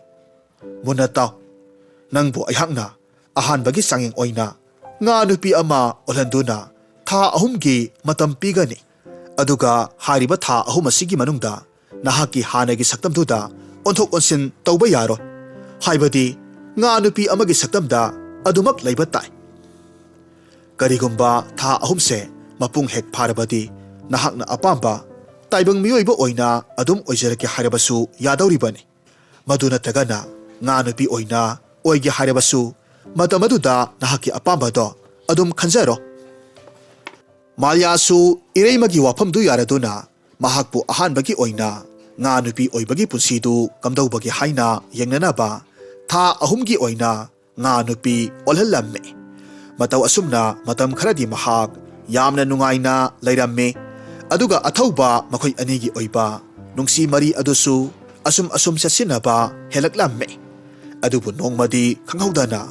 ꯃꯨꯟꯅ ꯇꯥꯎ꯫ ꯅꯪꯕꯨ ꯑꯩꯍꯥꯛꯅ ꯑꯍꯥꯟꯕꯒꯤ ꯆꯥꯡꯌꯦꯡ ꯑꯣꯏꯅ ꯉꯥ ꯅꯨꯄꯤ ꯑꯃ ꯑꯣꯜꯍꯟꯗꯨꯅ ꯊꯥ ꯑꯍꯨꯝꯒꯤ ꯃꯇꯝ ꯄꯤꯒꯅꯤ꯫ ꯑꯗꯨꯒ ꯍꯥꯏꯔꯤꯕ ꯊꯥ ꯑꯍꯨꯝ ꯑꯁꯤꯒꯤ ꯃꯅꯨꯡꯗ ꯅꯍꯥꯛꯀꯤ ꯍꯥꯟꯅꯒꯤ ꯁꯛꯇꯝꯗꯨꯗ ꯑꯣꯟꯊꯣꯛ ꯑꯣꯟꯁꯤꯟ ꯇꯧꯕ ꯌꯥꯔꯣꯏ꯫ ꯍꯥꯏꯕꯗꯤ ꯉꯥ ꯅꯨꯄꯤ ꯑꯃꯒꯤ ꯁꯛꯇꯝꯗ ꯑꯗꯨꯃꯛ ꯂꯩꯕ ꯇꯥꯏ꯫ ꯀꯔꯤꯒꯨꯝꯕ ꯊꯥ ꯑꯍꯨꯝꯁꯦ ꯃꯄꯨꯡ ꯍꯦꯛ ꯐꯥꯔꯕꯗꯤ ꯅꯍꯥꯛꯅ ꯑꯄꯥꯝꯕ ꯇꯥꯏꯕꯪ ꯃꯤꯑꯣꯏꯕ ꯑꯣꯏꯅ ꯑꯗꯨꯝ ꯑꯣꯏꯖꯔꯒꯦ ꯍꯥꯏꯔꯕꯁꯨ ꯌꯥꯗꯧꯔꯤꯕꯅꯤ꯫ ꯃꯗꯨ ꯅꯠꯇ꯭ꯔꯒꯅ ꯉꯥ ꯅꯨꯄꯤ ꯑꯣꯏꯅ ꯑꯣꯏꯒꯦ ꯍꯥꯏꯔꯕꯁꯨ ꯃꯇꯝ ꯑꯗꯨꯗ ꯅꯍꯥꯛꯀꯤ ꯑꯄꯥꯝꯕꯗꯣ ꯑꯗꯨꯝ ꯈꯟꯖꯔꯣ꯫" ꯃꯥꯂꯤꯌꯥꯁꯨ ꯏꯔꯩꯃꯒꯤ ꯋꯥꯐꯝꯗꯨ ꯌꯥꯔꯗꯨꯅ ꯃꯍꯥꯛꯄꯨ ꯑꯍꯥꯟꯕꯒꯤ ꯑꯣꯏꯅ ꯉꯥ ꯅꯨꯄꯤ ꯑꯣꯏꯕꯒꯤ ꯄꯨꯟꯁꯤꯗꯨ ꯀꯝꯗꯧꯕꯒꯦ ꯍꯥꯏꯅ ꯌꯦꯡꯅꯅꯕ ꯊꯥ ꯑꯍꯨꯝꯒꯤ ꯑꯣꯏꯅ ꯉꯥ ꯅꯨꯄꯤ ꯑꯣꯜꯍꯜꯂꯝꯃꯤ꯫ ꯃꯇꯧ ꯑꯁꯨꯝꯅ ꯃꯇꯝ ꯈꯔꯗꯤ ꯃꯍꯥꯛ ꯌꯥꯝꯅ ꯅꯨꯡꯉꯥꯏꯅ ꯂꯩꯔꯝꯃꯤ꯫ ꯑꯗꯨꯒ ꯑꯊꯧꯕ ꯃꯈꯣꯏ ꯑꯅꯤꯒꯤ ꯑꯣꯏꯕ ꯅꯨꯡꯁꯤ ꯃꯔꯤ ꯑꯗꯨꯁꯨ ꯑꯁꯨꯝ ꯑꯁꯨꯝ ꯆꯦꯠꯁꯤꯟꯅꯕ ꯍꯦꯜꯂꯛꯂꯝꯃꯤ꯫ ꯑꯗꯨꯕꯨ ꯅꯣꯡꯃꯗꯤ ꯈꯪꯍꯧꯗꯅ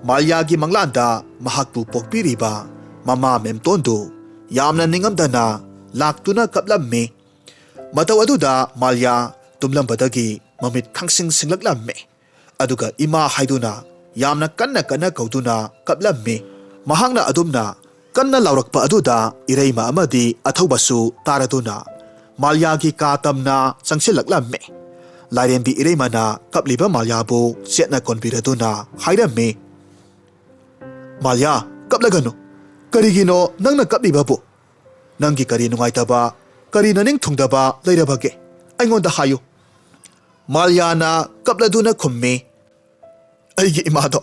ꯃꯥꯂꯤꯌꯥꯒꯤ ꯃꯪꯂꯥꯟꯗ ꯃꯍꯥꯛꯄꯨ ꯄꯣꯛꯄꯤꯔꯤꯕ ꯃꯃꯥ ꯃꯦꯝꯇꯣꯟꯗꯨ ꯌꯥꯝꯅ ꯅꯤꯡꯉꯝꯗꯅ ꯂꯥꯛꯇꯨꯅ ꯀꯞꯂꯝꯃꯤ꯫ ꯃꯇꯧ ꯑꯗꯨꯗ ꯃꯥꯂꯤꯌꯥ ꯇꯨꯝꯂꯝꯕꯗꯒꯤ ꯃꯃꯤꯠ ꯈꯪꯁꯤꯡ ꯁꯤꯡꯂꯛꯂꯝꯃꯤ꯫ ꯑꯗꯨꯒ ꯏꯃꯥ ꯍꯥꯏꯗꯨꯅ ꯌꯥꯝꯅ ꯀꯟꯅ ꯀꯟꯅ ꯀꯧꯗꯨꯅ ꯀꯞꯂꯝꯃꯤ꯫ ꯃꯍꯥꯛꯅ ꯑꯗꯨꯝꯅ ꯀꯟꯅ ꯂꯥꯎꯔꯛꯄ ꯑꯗꯨꯗ ꯏꯔꯩꯃ ꯑꯃꯗꯤ ꯑꯊꯧꯕꯁꯨ ꯇꯥꯔꯗꯨꯅ ꯃꯥꯂꯤꯌꯥꯒꯤ ꯀꯥ ꯇꯝꯅ ꯆꯪꯁꯤꯜꯂꯛꯂꯝꯃꯤ꯫ ꯂꯥꯏꯔꯦꯝꯕꯤ ꯏꯔꯩꯃꯅ ꯀꯞꯂꯤꯕ ꯃꯥꯂꯤꯌꯥꯕꯨ ꯆꯦꯠꯅ ꯀꯣꯟꯕꯤꯔꯗꯨꯅ ꯍꯥꯏꯔꯝꯃꯤ, "ꯃꯥꯂꯤꯌꯥ, ꯀꯞꯂꯒꯅꯨ꯫ ꯀꯔꯤꯒꯤꯅꯣ ꯅꯪꯅ ꯀꯞꯂꯤꯕꯕꯨ? ꯅꯪꯒꯤ ꯀꯔꯤ ꯅꯨꯡꯉꯥꯏꯇꯕ, ꯀꯔꯤ ꯅꯅꯤꯡ ꯊꯨꯡꯗꯕ ꯂꯩꯔꯕꯒꯦ? ꯑꯩꯉꯣꯟꯗ ꯍꯥꯏꯌꯨ꯫" ꯃꯥꯂꯤꯌꯥꯅ ꯀꯞꯂꯗꯨꯅ ꯈꯨꯝꯃꯤ, "ꯑꯩꯒꯤ ꯏꯃꯥꯗꯣ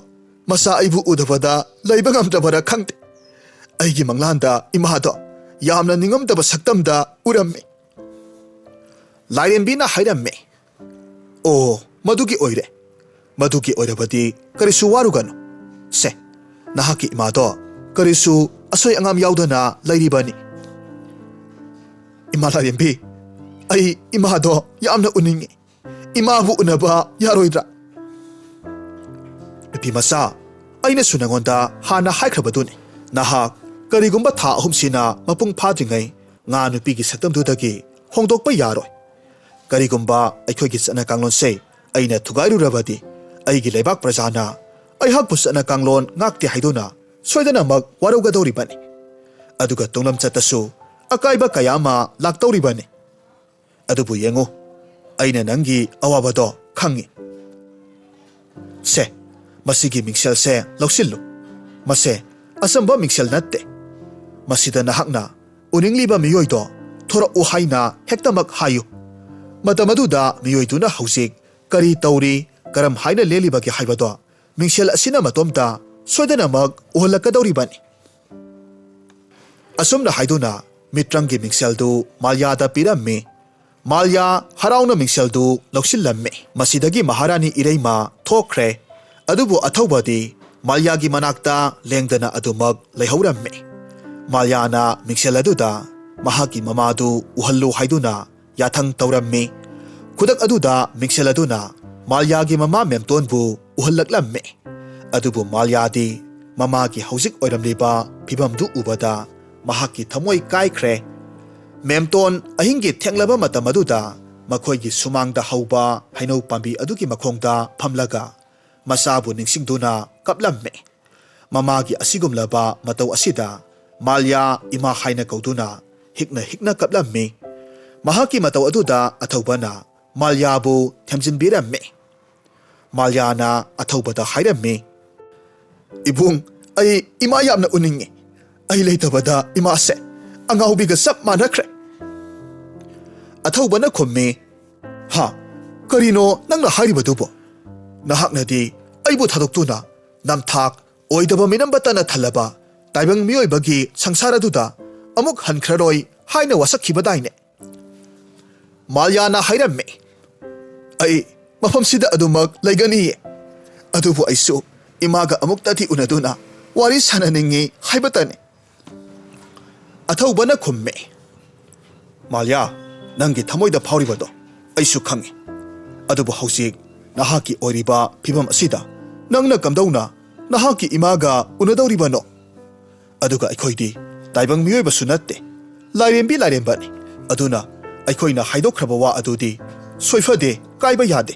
ꯃꯆꯥ ꯑꯩꯕꯨ ꯎꯗꯕꯗ ꯂꯩꯕ ꯉꯝꯗ꯭ꯔꯕꯔꯥ ꯈꯪꯗꯦ꯫ ꯑꯩꯒꯤ ꯃꯪꯂꯥꯟꯗ ꯏꯃꯥꯗꯣ ꯌꯥꯝꯅ ꯅꯤꯡꯉꯝꯗꯕ ꯁꯛꯇꯝꯗ ꯎꯔꯝꯃꯤ꯫" ꯂꯥꯏꯔꯦꯝꯕꯤꯅ ꯍꯥꯏꯔꯝꯃꯤ, "ꯑꯣ, ꯃꯗꯨꯒꯤ ꯑꯣꯏꯔꯦ꯫ ꯃꯗꯨꯒꯤ ꯑꯣꯏꯔꯕꯗꯤ ꯀꯔꯤꯁꯨ ꯋꯥꯔꯨꯒꯅꯨ꯫ ꯁꯦ, ꯅꯍꯥꯛꯀꯤ ꯏꯃꯥꯗꯣ ꯀꯔꯤꯁꯨ ꯑꯁꯣꯏ ꯑꯉꯥꯝ ꯌꯥꯎꯗꯅ ꯂꯩꯔꯤꯕꯅꯤ꯫" "ꯏꯃꯥ ꯂꯥꯏꯔꯦꯝꯕꯤ, ꯑꯩ ꯏꯃꯥꯗꯣ ꯌꯥꯝꯅ ꯎꯅꯤꯡꯉꯤ꯫ ꯏꯃꯥꯕꯨ ꯎꯅꯕ ꯌꯥꯔꯣꯏꯗ꯭ꯔꯥ?" "ꯅꯨꯄꯤ ꯃꯆꯥ, ꯑꯩꯅꯁꯨ ꯅꯉꯣꯟꯗ ꯍꯥꯟꯅ ꯍꯥꯏꯈ꯭ꯔꯕꯗꯨꯅꯤ, ꯅꯍꯥꯛ ꯀꯔꯤꯒꯨꯝꯕ ꯊꯥ ꯑꯍꯨꯝꯁꯤꯅ ꯃꯄꯨꯡ ꯐꯥꯗ꯭ꯔꯤꯉꯩ ꯉꯥ ꯅꯨꯄꯤꯒꯤ ꯁꯛꯇꯝꯗꯨꯗꯒꯤ ꯍꯣꯡꯗꯣꯛꯄ ꯌꯥꯔꯣꯏ꯫ ꯀꯔꯤꯒꯨꯝꯕ ꯑꯩꯈꯣꯏꯒꯤ ꯆꯠꯅ ꯀꯥꯡꯂꯣꯟꯁꯦ ꯑꯩꯅ ꯊꯨꯒꯥꯏꯔꯨꯔꯕꯗꯤ ꯑꯩꯒꯤ ꯂꯩꯕꯥꯛ ꯄ꯭ꯔꯖꯥꯅ ꯑꯩꯍꯥꯛꯄꯨ ꯆꯠꯅ ꯀꯥꯡꯂꯣꯟ ꯉꯥꯛꯇꯦ ꯍꯥꯏꯗꯨꯅ ꯁꯣꯏꯗꯅꯃꯛ ꯋꯥꯔꯧꯒꯗꯧꯔꯤꯕꯅꯤ꯫ ꯑꯗꯨꯒ ꯇꯨꯡꯂꯝꯆꯠꯇꯁꯨ ꯑꯀꯥꯏꯕ ꯀꯌꯥ ꯑꯃ ꯂꯥꯛꯇꯧꯔꯤꯕꯅꯤ꯫ ꯑꯗꯨꯕꯨ ꯌꯦꯡꯉꯨ, ꯑꯩꯅ ꯅꯪꯒꯤ ꯑꯋꯥꯕꯗꯣ ꯈꯪꯉꯤ꯫ ꯁꯦ, ꯃꯁꯤꯒꯤ ꯃꯤꯡꯁꯦꯜꯁꯦ ꯂꯧꯁꯤꯜꯂꯨ꯫ ꯃꯁꯦ ꯑꯆꯝꯕ ꯃꯤꯡꯁꯦꯜ ꯅꯠꯇꯦ꯫ ꯃꯁꯤꯗ ꯅꯍꯥꯛꯅ ꯎꯅꯤꯡꯂꯤꯕ ꯃꯤꯑꯣꯏꯗꯣ ꯊꯣꯔꯛꯎ ꯍꯥꯏꯅ ꯍꯦꯛꯇꯃꯛ ꯍꯥꯏꯌꯨ꯫ ꯃꯇꯝ ꯑꯗꯨꯗ ꯃꯤꯑꯣꯏꯗꯨꯅ ꯍꯧꯖꯤꯛ ꯀꯔꯤ ꯇꯧꯔꯤ, ꯀꯔꯝ ꯍꯥꯏꯅ ꯂꯦꯜꯂꯤꯕꯒꯦ ꯍꯥꯏꯕꯗꯣ ꯃꯤꯡꯁꯦꯜ ꯑꯁꯤꯅ ꯃꯇꯣꯝꯇ ꯁꯣꯏꯗꯅꯃꯛ ꯎꯍꯜꯂꯛꯀꯗꯧꯔꯤꯕꯅꯤ꯫" ꯑꯁꯨꯝꯅ ꯍꯥꯏꯗꯨꯅ ꯃꯤꯇ꯭ꯔꯪꯒꯤ ꯃꯤꯡꯁꯦꯜꯗꯨ ꯃꯥꯂꯤꯌꯥꯗ ꯄꯤꯔꯝꯃꯤ꯫ ꯃꯥꯜꯌꯥ ꯍꯔꯥꯎꯅ ꯃꯤꯡꯁꯦꯜꯗꯨ ꯂꯧꯁꯤꯜꯂꯝꯃꯤ꯫ ꯃꯁꯤꯗꯒꯤ ꯃꯍꯥꯔꯥꯅꯤ ꯏꯔꯩꯃ ꯊꯣꯛꯈ꯭ꯔꯦ꯫ ꯑꯗꯨꯕꯨ ꯑꯊꯧꯕꯗꯤ ꯃꯥꯜꯌꯥꯒꯤ ꯃꯅꯥꯛꯇ ꯂꯦꯡꯗꯅ ꯑꯗꯨꯃꯛ ꯂꯩꯍꯧꯔꯝꯃꯤ꯫ ꯃꯥꯜꯌꯥꯅ ꯃꯤꯡꯁꯦꯜ ꯑꯗꯨꯗ ꯃꯍꯥꯛꯀꯤ ꯃꯃꯥꯗꯨ ꯎꯍꯜꯂꯨ ꯍꯥꯏꯗꯨꯅ ꯌꯥꯊꯪ ꯇꯧꯔꯝꯃꯤ꯫ ꯈꯨꯗꯛ ꯑꯗꯨꯗ ꯃꯤꯡꯁꯦꯜ ꯑꯗꯨꯅ ꯃꯥꯜꯌꯥꯒꯤ ꯃꯃꯥ ꯃꯦꯝꯇꯣꯟꯕꯨ ꯎꯍꯜꯂꯛꯂꯝꯃꯤ꯫ ꯑꯗꯨꯕꯨ ꯃꯥꯜꯌꯥꯗꯤ ꯃꯃꯥꯒꯤ ꯍꯧꯖꯤꯛ ꯑꯣꯏꯔꯝꯂꯤꯕ ꯐꯤꯚꯝꯗꯨ ꯎꯕꯗ ꯃꯍꯥꯛꯀꯤ ꯊꯃꯣꯏ ꯀꯥꯏꯈ꯭ꯔꯦ꯫ ꯃꯦꯝꯇꯣꯟ ꯑꯍꯤꯡꯒꯤ ꯊꯦꯡꯂꯕ ꯃꯇꯝ ꯑꯗꯨꯗ ꯃꯈꯣꯏꯒꯤ ꯁꯨꯃꯥꯡꯗ ꯍꯧꯕ ꯍꯩꯅꯧ ꯄꯥꯝꯕꯤ ꯑꯗꯨꯒꯤ ꯃꯈꯣꯡꯗ ꯐꯝꯂꯒ ꯃꯆꯥꯕꯨ ꯅꯤꯡꯁꯤꯡꯗꯨꯅ ꯀꯞꯂꯝꯃꯤ꯫ ꯃꯃꯥꯒꯤ ꯑꯁꯤꯒꯨꯝꯂꯕ ꯃꯇꯧ ꯑꯁꯤꯗ ꯃꯥꯜꯌꯥ ꯏꯃꯥ ꯍꯥꯏꯅ ꯀꯧꯗꯨꯅ ꯍꯤꯛꯅ ꯍꯤꯛꯅ ꯀꯞꯂꯝꯃꯤ꯫ ꯃꯍꯥꯛꯀꯤ ꯃꯇꯧ ꯑꯗꯨꯗ ꯑꯊꯧꯕꯅ ꯃꯥꯜꯌꯥꯕꯨ ꯊꯦꯝꯖꯤꯟꯕꯤꯔꯝꯃꯤ꯫ ꯃꯥꯜꯌꯥꯅ ꯑꯊꯧꯕꯗ ꯍꯥꯏꯔꯝꯃꯤ, "ꯏꯕꯨꯡ, ꯑꯩ ꯏꯃꯥ ꯌꯥꯝꯅ ꯎꯅꯤꯡꯉꯤ꯫ ꯑꯩ ꯂꯩꯇꯕꯗ ꯏꯃꯥꯁꯦ ꯑꯉꯥꯎꯕꯤꯒ ꯆꯞ ꯃꯥꯟꯅꯈ꯭ꯔꯦ꯫" ꯑꯊꯧꯕꯅ ꯈꯨꯝꯃꯤ, "ꯍꯥ? ꯀꯔꯤꯅꯣ ꯅꯪꯅ ꯍꯥꯏꯔꯤꯕꯗꯨꯕꯣ? ꯅꯍꯥꯛꯅꯗꯤ ꯑꯩꯕꯨ ꯊꯥꯗꯣꯛꯇꯨꯅ ꯅꯝꯊꯥꯛ ꯑꯣꯏꯗꯕ ꯃꯤꯅꯝꯕꯇꯅ ꯊꯜꯂꯕ ꯇꯥꯏꯕꯪ ꯃꯤꯑꯣꯏꯕꯒꯤ ꯁꯪꯁꯥꯔ ꯑꯗꯨꯗ ꯑꯃꯨꯛ ꯍꯟꯈ꯭ꯔꯔꯣꯏ ꯍꯥꯏꯅ ꯋꯥꯁꯛꯈꯤꯕꯗꯥꯏꯅꯦ?" ꯃꯥꯜꯌꯥꯅ ꯍꯥꯏꯔꯝꯃꯤ, "ꯑꯩ ꯃꯐꯝꯁꯤꯗ ꯑꯗꯨꯃꯛ ꯂꯩꯒꯅꯤꯌꯦ꯫ ꯑꯗꯨꯕꯨ ꯑꯩꯁꯨ ꯏꯃꯥꯒ ꯑꯃꯨꯛꯇꯗꯤ ꯎꯅꯗꯨꯅ ꯋꯥꯔꯤ ꯁꯥꯟꯅꯅꯤꯡꯉꯤ ꯍꯥꯏꯕꯇꯅꯤ꯫" ꯑꯊꯧꯕꯅ ꯈꯨꯝꯃꯤ, "ꯃꯥꯜꯌꯥ, ꯅꯪꯒꯤ ꯊꯃꯣꯏꯗ ꯐꯥꯎꯔꯤꯕꯗꯣ ꯑꯩꯁꯨ ꯈꯪꯉꯤ꯫ ꯑꯗꯨꯕꯨ ꯍꯧꯖꯤꯛ ꯅꯍꯥꯛꯀꯤ ꯑꯣꯏꯔꯤꯕ ꯐꯤꯕꯝ ꯑꯁꯤꯗ ꯅꯪꯅ ꯀꯝꯗꯧꯅ ꯅꯍꯥꯛꯀꯤ ꯏꯃꯥꯒ ꯎꯅꯗꯧꯔꯤꯕꯅꯣ? ꯑꯗꯨꯒ ꯑꯩꯈꯣꯏꯗꯤ ꯇꯥꯏꯕꯪ ꯃꯤꯑꯣꯏꯕꯁꯨ ꯅꯠꯇꯦ, ꯂꯥꯏꯔꯦꯝꯕꯤ ꯂꯥꯏꯔꯦꯝꯕꯅꯤ꯫ ꯑꯗꯨꯅ ꯑꯩꯈꯣꯏꯅ ꯍꯥꯏꯗꯣꯛꯈ꯭ꯔꯕ ꯋꯥ ꯑꯗꯨꯗꯤ ꯁꯣꯏꯐꯗꯦ, ꯀꯥꯏꯕ ꯌꯥꯗꯦ꯫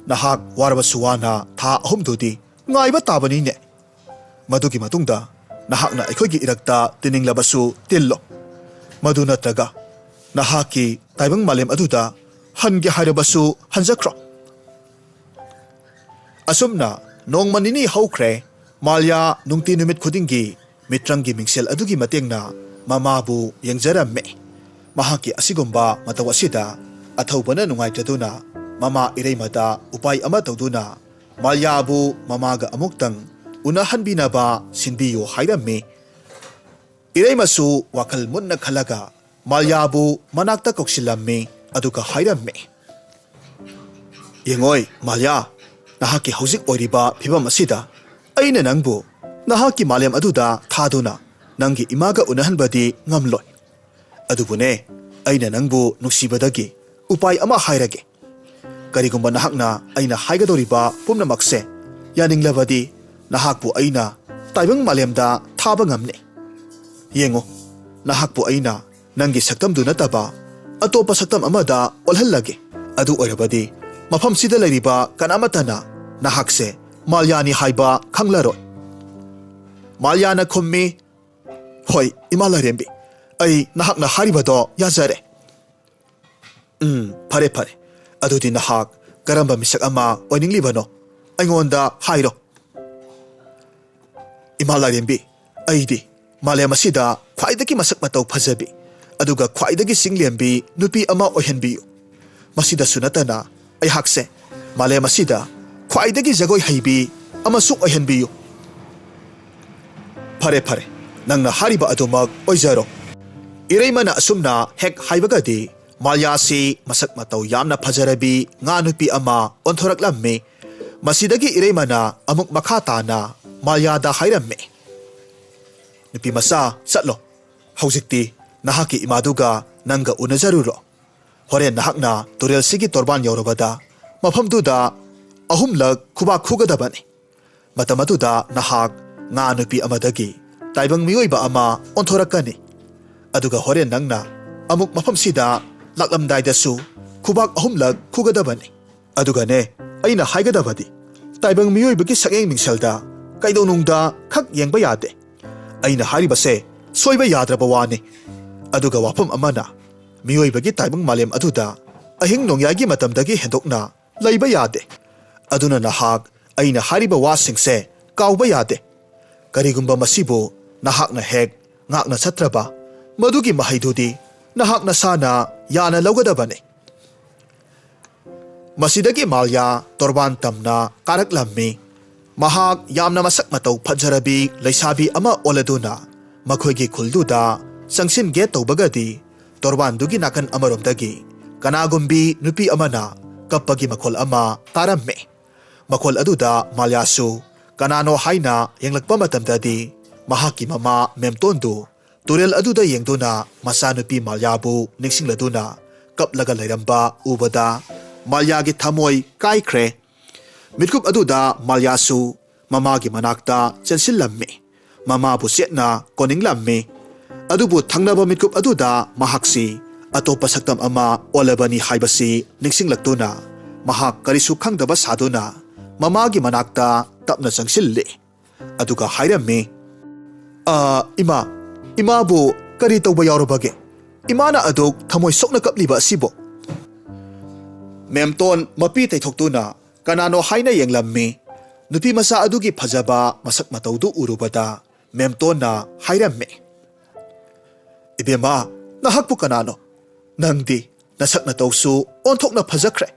ꯅꯍꯥꯛ ꯋꯥꯔꯕꯁꯨ ꯋꯥꯅ ꯊꯥ ꯑꯍꯨꯝꯗꯨꯗꯤ ꯉꯥꯏꯕ ꯇꯥꯕꯅꯤꯅꯦ꯫ ꯃꯗꯨꯒꯤ ꯃꯇꯨꯡꯗ ꯅꯍꯥꯛꯅ ꯑꯩꯈꯣꯏꯒꯤ ꯏꯔꯛꯇ ꯇꯤꯟꯅꯤꯡꯂꯕꯁꯨ ꯇꯤꯜꯂꯣ꯫ ꯃꯗꯨ ꯅꯠꯇ꯭ꯔꯒ ꯅꯍꯥꯛꯀꯤ ꯇꯥꯏꯕꯪ ꯃꯥꯂꯦꯝ ꯑꯗꯨꯗ ꯍꯟꯒꯦ ꯍꯥꯏꯔꯕꯁꯨ ꯍꯟꯖꯈ꯭ꯔꯣ꯫" ꯑꯁꯨꯝꯅ ꯅꯣꯡꯃ ꯅꯤꯅꯤ ꯍꯧꯈ꯭ꯔꯦ꯫ ꯃꯥꯜꯌꯥ ꯅꯨꯡꯇꯤ ꯅꯨꯃꯤꯠ ꯈꯨꯗꯤꯡꯒꯤ ꯃꯤꯇ꯭ꯔꯪꯒꯤ ꯃꯤꯡꯁꯦꯜ ꯑꯗꯨꯒꯤ ꯃꯇꯦꯡꯅ ꯃꯃꯥꯕꯨ ꯌꯦꯡꯖꯔꯝꯃꯤ꯫ ꯃꯍꯥꯛꯀꯤ ꯑꯁꯤꯒꯨꯝꯕ ꯃꯇꯧ ꯑꯁꯤꯗ ꯑꯊꯧꯕꯅ ꯅꯨꯡꯉꯥꯏꯇꯗꯨꯅ ꯃꯃꯥ ꯏꯔꯩꯃꯗ ꯎꯄꯥꯏ ꯑꯃ ꯇꯧꯗꯨꯅ ꯃꯥꯜꯌꯥꯕꯨ ꯃꯃꯥꯒ ꯑꯃꯨꯛꯇꯪ ꯎꯅꯍꯟꯕꯤꯅꯕ ꯁꯤꯟꯕꯤꯌꯨ ꯍꯥꯏꯔꯝꯃꯤ꯫ ꯏꯔꯩꯃꯁꯨ ꯋꯥꯈꯜ ꯃꯨꯟꯅ ꯈꯜꯂꯒ ꯃꯥꯜꯌꯥꯕꯨ ꯃꯅꯥꯛꯇ ꯀꯧꯁꯤꯜꯂꯝꯃꯤ꯫ ꯑꯗꯨꯒ ꯍꯥꯏꯔꯝꯃꯤ, "ꯌꯦꯡꯉꯣꯏ ꯃꯥꯂꯤꯌꯥ, ꯅꯍꯥꯛꯀꯤ ꯍꯧꯖꯤꯛ ꯑꯣꯏꯔꯤꯕ ꯐꯤꯕꯝ ꯑꯁꯤꯗ ꯑꯩꯅ ꯅꯪꯕꯨ ꯅꯍꯥꯛꯀꯤ ꯃꯥꯂꯦꯝ ꯑꯗꯨꯗ ꯊꯥꯗꯨꯅ ꯅꯪꯒꯤ ꯏꯃꯥꯒ ꯎꯅꯍꯟꯕꯗꯤ ꯉꯝꯂꯣꯏ꯫ ꯑꯗꯨꯕꯨꯅꯦ, ꯑꯩꯅ ꯅꯪꯕꯨ ꯅꯨꯡꯁꯤꯕꯗꯒꯤ ꯎꯄꯥꯏ ꯑꯃ ꯍꯥꯏꯔꯒꯦ꯫ ꯀꯔꯤꯒꯨꯝꯕ ꯅꯍꯥꯛꯅ ꯑꯩꯅ ꯍꯥꯏꯒꯗꯧꯔꯤꯕ ꯄꯨꯝꯅꯃꯛꯁꯦ ꯌꯥꯅꯤꯡꯂꯕꯗꯤ, ꯅꯍꯥꯛꯄꯨ ꯑꯩꯅ ꯇꯥꯏꯕꯪ ꯃꯥꯂꯦꯝꯗ ꯊꯥꯕ ꯉꯝꯅꯤ꯫ ꯌꯦꯡꯉꯨ, ꯅꯍꯥꯛꯄꯨ ꯑꯩꯅ ꯅꯪꯒꯤ ꯁꯛꯇꯝꯗꯨ ꯅꯠꯇꯕ ꯑꯇꯣꯞꯄ ꯁꯛꯇꯝ ꯑꯃꯗ ꯑꯣꯜꯍꯜꯂꯒꯦ꯫ ꯑꯗꯨ ꯑꯣꯏꯔꯕꯗꯤ ꯃꯐꯝꯁꯤꯗ ꯂꯩꯔꯤꯕ ꯀꯅꯥꯃꯠꯇꯅ ꯅꯍꯥꯛꯁꯦ ꯃꯥꯂꯤꯌꯥꯅꯤ ꯍꯥꯏꯕ ꯈꯪꯂꯔꯣꯏ꯫" ꯃꯥꯂꯤꯌꯥꯅ ꯈꯨꯝꯃꯤ, "ꯍꯣꯏ, ꯏꯃꯥ ꯂꯥꯏꯔꯦꯝꯕꯤ, ꯑꯩ ꯅꯍꯥꯛꯅ ꯍꯥꯏꯔꯤꯕꯗꯣ ꯌꯥꯖꯔꯦ꯫" "ꯎꯝ, ꯐꯔꯦ, ꯐꯔꯦ꯫ ꯑꯗꯨꯗꯤ ꯅꯍꯥꯛ ꯀꯔꯝꯕ ꯃꯤꯁꯛ ꯑꯃ ꯑꯣꯏꯅꯤꯡꯂꯤꯕꯅꯣ? ꯑꯩꯉꯣꯟꯗ ꯍꯥꯏꯔꯣ꯫" "ꯏꯃꯥ ꯂꯥꯏꯔꯦꯝꯕꯤ, ꯑꯩꯗꯤ ꯃꯥꯂꯦꯝ ꯑꯁꯤꯗ ꯈ꯭ꯋꯥꯏꯗꯒꯤ ꯃꯁꯛ ꯃꯇꯧ ꯐꯖꯕꯤ, ꯑꯗꯨꯒ ꯈ꯭ꯋꯥꯏꯗꯒꯤ ꯆꯤꯡꯂꯦꯝꯕꯤ ꯅꯨꯄꯤ ꯑꯃ ꯑꯣꯏꯍꯟꯕꯤꯌꯨ꯫ ꯃꯁꯤꯗꯁꯨ ꯅꯠꯇꯅ ꯑꯩꯍꯥꯛꯁꯦ ꯃꯥꯂꯦꯝ ꯑꯁꯤꯗ ꯈ꯭ꯋꯥꯏꯗꯒꯤ ꯖꯒꯣꯏ ꯍꯩꯕꯤ ꯑꯃꯁꯨ ꯑꯣꯏꯍꯟꯕꯤꯌꯨ꯫" "ꯐꯔꯦ, ꯐꯔꯦ, ꯅꯪꯅ ꯍꯥꯏꯔꯤꯕ ꯑꯗꯨꯃꯛ ꯑꯣꯏꯖꯔꯣ꯫" ꯏꯔꯩꯃꯅ ꯑꯁꯨꯝꯅ ꯍꯦꯛ ꯍꯥꯏꯕꯒꯗꯤ, ꯃꯥꯂꯤꯌꯥꯁꯤ ꯃꯁꯛ ꯃꯇꯧ ꯌꯥꯝꯅ ꯐꯖꯔꯕꯤ ꯉꯥ ꯅꯨꯄꯤ ꯑꯃ ꯑꯣꯟꯊꯣꯔꯛꯂꯝꯃꯤ꯫ ꯃꯁꯤꯗꯒꯤ ꯏꯔꯩꯃꯅ ꯑꯃꯨꯛ ꯃꯈꯥ ꯇꯥꯅ ꯃꯥꯂꯤꯌꯥꯗ ꯍꯥꯏꯔꯝꯃꯤ, "ꯅꯨꯄꯤ ꯃꯆꯥ, ꯆꯠꯂꯣ꯫ ꯍꯧꯖꯤꯛꯇꯤ ꯅꯍꯥꯛꯀꯤ ꯏꯃꯥꯗꯨꯒ ꯅꯪꯒ ꯎꯅꯖꯔꯨꯔꯣ꯫ ꯍꯣꯔꯦꯟ ꯅꯍꯥꯛꯅ ꯇꯨꯔꯦꯜꯁꯤꯒꯤ ꯇꯣꯔꯕꯥꯟ ꯌꯧꯔꯕꯗ ꯃꯐꯝꯗꯨꯗ ꯑꯍꯨꯝꯂꯛ ꯈꯨꯕꯥꯛ ꯈꯨꯒꯗꯕꯅꯤ꯫ ꯃꯇꯝ ꯑꯗꯨꯗ ꯅꯍꯥꯛ ꯉꯥ ꯅꯨꯄꯤ ꯑꯃꯗꯒꯤ ꯇꯥꯏꯕꯪ ꯃꯤꯑꯣꯏꯕ ꯑꯃ ꯑꯣꯟꯊꯣꯔꯛꯀꯅꯤ꯫ ꯑꯗꯨꯒ ꯍꯣꯔꯦꯟ ꯅꯪꯅ ꯑꯃꯨꯛ ꯃꯐꯝꯁꯤꯗ ꯂꯥꯛꯂꯝꯗꯥꯏꯗꯁꯨ ꯈꯨꯕꯥꯛ ꯑꯍꯨꯝꯂꯛ ꯈꯨꯒꯗꯕꯅꯤ꯫ ꯑꯗꯨꯒꯅꯦ, ꯑꯩꯅ ꯍꯥꯏꯒꯗꯕꯗꯤ, ꯇꯥꯏꯕꯪ ꯃꯤꯑꯣꯏꯕꯒꯤ ꯁꯛꯌꯦꯡ ꯃꯤꯡꯁꯦꯜꯗ ꯀꯩꯗꯧꯅꯨꯡꯗ ꯈꯛ ꯌꯦꯡꯕ ꯌꯥꯗꯦ꯫ ꯑꯩꯅ ꯍꯥꯏꯔꯤꯕꯁꯦ ꯁꯣꯏꯕ ꯌꯥꯗ꯭ꯔꯕ ꯋꯥꯅꯤ꯫ ꯑꯗꯨꯒ ꯋꯥꯐꯝ ꯑꯃꯅ, ꯃꯤꯑꯣꯏꯕꯒꯤ ꯇꯥꯏꯕꯪ ꯃꯥꯂꯦꯝ ꯑꯗꯨꯗ ꯑꯍꯤꯡ ꯅꯣꯡꯌꯥꯏꯒꯤ ꯃꯇꯝꯗꯒꯤ ꯍꯦꯟꯗꯣꯛꯅ ꯂꯩꯕ ꯌꯥꯗꯦ꯫ ꯑꯗꯨꯅ ꯅꯍꯥꯛ ꯑꯩꯅ ꯍꯥꯏꯔꯤꯕ ꯋꯥꯁꯤꯡꯁꯦ ꯀꯥꯎꯕ ꯌꯥꯗꯦ꯫ ꯀꯔꯤꯒꯨꯝꯕ ꯃꯁꯤꯕꯨ ꯅꯍꯥꯛꯅ ꯍꯦꯛ ꯉꯥꯛꯅ ꯆꯠꯇ꯭ꯔꯕ, ꯃꯗꯨꯒꯤ ꯃꯍꯩꯗꯨꯗꯤ ꯅꯍꯥꯛ ꯅꯁꯥꯅ ꯌꯥꯅ ꯂꯧꯒꯗꯕꯅꯤ꯫" ꯃꯁꯤꯗꯒꯤ ꯃꯥꯂꯤꯌꯥ ꯇꯣꯔꯕꯥꯟ ꯇꯝꯅ ꯀꯥꯔꯛꯂꯝꯃꯤ꯫ ꯃꯍꯥꯛ ꯌꯥꯝꯅ ꯃꯁꯛ ꯃꯇꯧ ꯐꯖꯔꯕꯤ ꯂꯩꯁꯥꯕꯤ ꯑꯃ ꯑꯣꯜꯂꯗꯨꯅ ꯃꯈꯣꯏꯒꯤ ꯈꯨꯜꯗꯨꯗ ꯆꯪꯁꯤꯟꯒꯦ ꯇꯧꯕꯒꯗꯤ, ꯇꯣꯔꯕꯥꯟꯗꯨꯒꯤ ꯅꯥꯀꯟ ꯑꯃꯔꯣꯝꯗꯒꯤ ꯀꯅꯥꯒꯨꯝꯕꯤ ꯅꯨꯄꯤ ꯑꯃꯅ ꯀꯞꯄꯒꯤ ꯃꯈꯣꯜ ꯑꯃ ꯇꯥꯔꯝꯃꯤ꯫ ꯃꯈꯣꯜ ꯑꯗꯨꯗ ꯃꯥꯂꯤꯌꯥꯁꯨ ꯀꯅꯥꯅꯣ ꯍꯥꯏꯅ ꯌꯦꯡꯂꯛꯄ ꯃꯇꯝꯗꯗꯤ ꯃꯍꯥꯛꯀꯤ ꯃꯃꯥ ꯃꯦꯝꯇꯣꯟꯗꯨ ꯇꯨꯔꯦꯜ ꯑꯗꯨꯗ ꯌꯦꯡꯗꯨꯅ ꯃꯆꯥꯅꯨꯄꯤ ꯃꯥꯂꯤꯌꯥꯕꯨ ꯅꯤꯡꯁꯤꯡꯂꯗꯨꯅ ꯀꯞꯂꯒ ꯂꯩꯔꯝꯕ ꯎꯕꯗ ꯃꯥꯂꯤꯌꯥꯒꯤ ꯊꯃꯣꯏ ꯀꯥꯏꯈ꯭ꯔꯦ꯫ ꯃꯤꯠꯀꯨꯞ ꯑꯗꯨꯗ ꯃꯥꯂꯤꯌꯥꯁꯨ ꯃꯃꯥꯒꯤ ꯃꯅꯥꯛꯇ ꯆꯦꯟꯁꯤꯜꯂꯝꯃꯤ꯫ ꯃꯃꯥꯕꯨ ꯆꯦꯠꯅ ꯀꯣꯅꯤꯡꯂꯝꯃꯤ꯫ ꯑꯗꯨꯕꯨ ꯊꯪꯅꯕ ꯃꯤꯠꯀꯨꯞ ꯑꯗꯨꯗ ꯃꯍꯥꯛꯁꯤ ꯑꯇꯣꯞꯄ ꯁꯛꯇꯝ ꯑꯃ ꯑꯣꯜꯂꯕꯅꯤ ꯍꯥꯏꯕꯁꯤ ꯅꯤꯡꯁꯤꯡꯂꯛꯇꯨꯅ ꯃꯍꯥꯛ ꯀꯔꯤꯁꯨ ꯈꯪꯗꯕ ꯁꯥꯗꯨꯅ ꯃꯃꯥꯒꯤ ꯃꯅꯥꯛꯇ ꯇꯞꯅ ꯆꯪꯁꯤꯜꯂꯤ꯫ ꯑꯗꯨꯒ ꯍꯥꯏꯔꯝꯃꯤ, "ꯑ, ꯏꯃꯥ, ꯏꯃꯥꯕꯨ ꯀꯔꯤ ꯇꯧꯕ ꯌꯥꯎꯔꯕꯒꯦ? ꯏꯃꯥꯅ ꯑꯗꯨꯛ ꯊꯃꯣꯏ ꯁꯣꯛꯅ ꯀꯞꯂꯤꯕ ꯑꯁꯤꯕꯨ?" ꯃꯦꯝꯇꯣꯟ ꯃꯄꯤ ꯇꯩꯊꯣꯛꯇꯨꯅ ꯀꯅꯥꯅꯣ ꯍꯥꯏꯅ ꯌꯦꯡꯂꯝꯃꯤ꯫ ꯅꯨꯄꯤ ꯃꯆꯥ ꯑꯗꯨꯒꯤ ꯐꯖꯕ ꯃꯁꯛ ꯃꯇꯧꯗꯨ ꯎꯔꯨꯕꯗ ꯃꯦꯝꯇꯣꯟꯅ ꯍꯥꯏꯔꯝꯃꯤ, "ꯏꯕꯦꯝꯃ, ꯅꯍꯥꯛꯄꯨ ꯀꯅꯥꯅꯣ? ꯅꯪꯗꯤ ꯅꯁꯛ ꯅꯇꯧꯁꯨ ꯑꯣꯟꯊꯣꯛꯅ ꯐꯖꯈ꯭ꯔꯦ꯫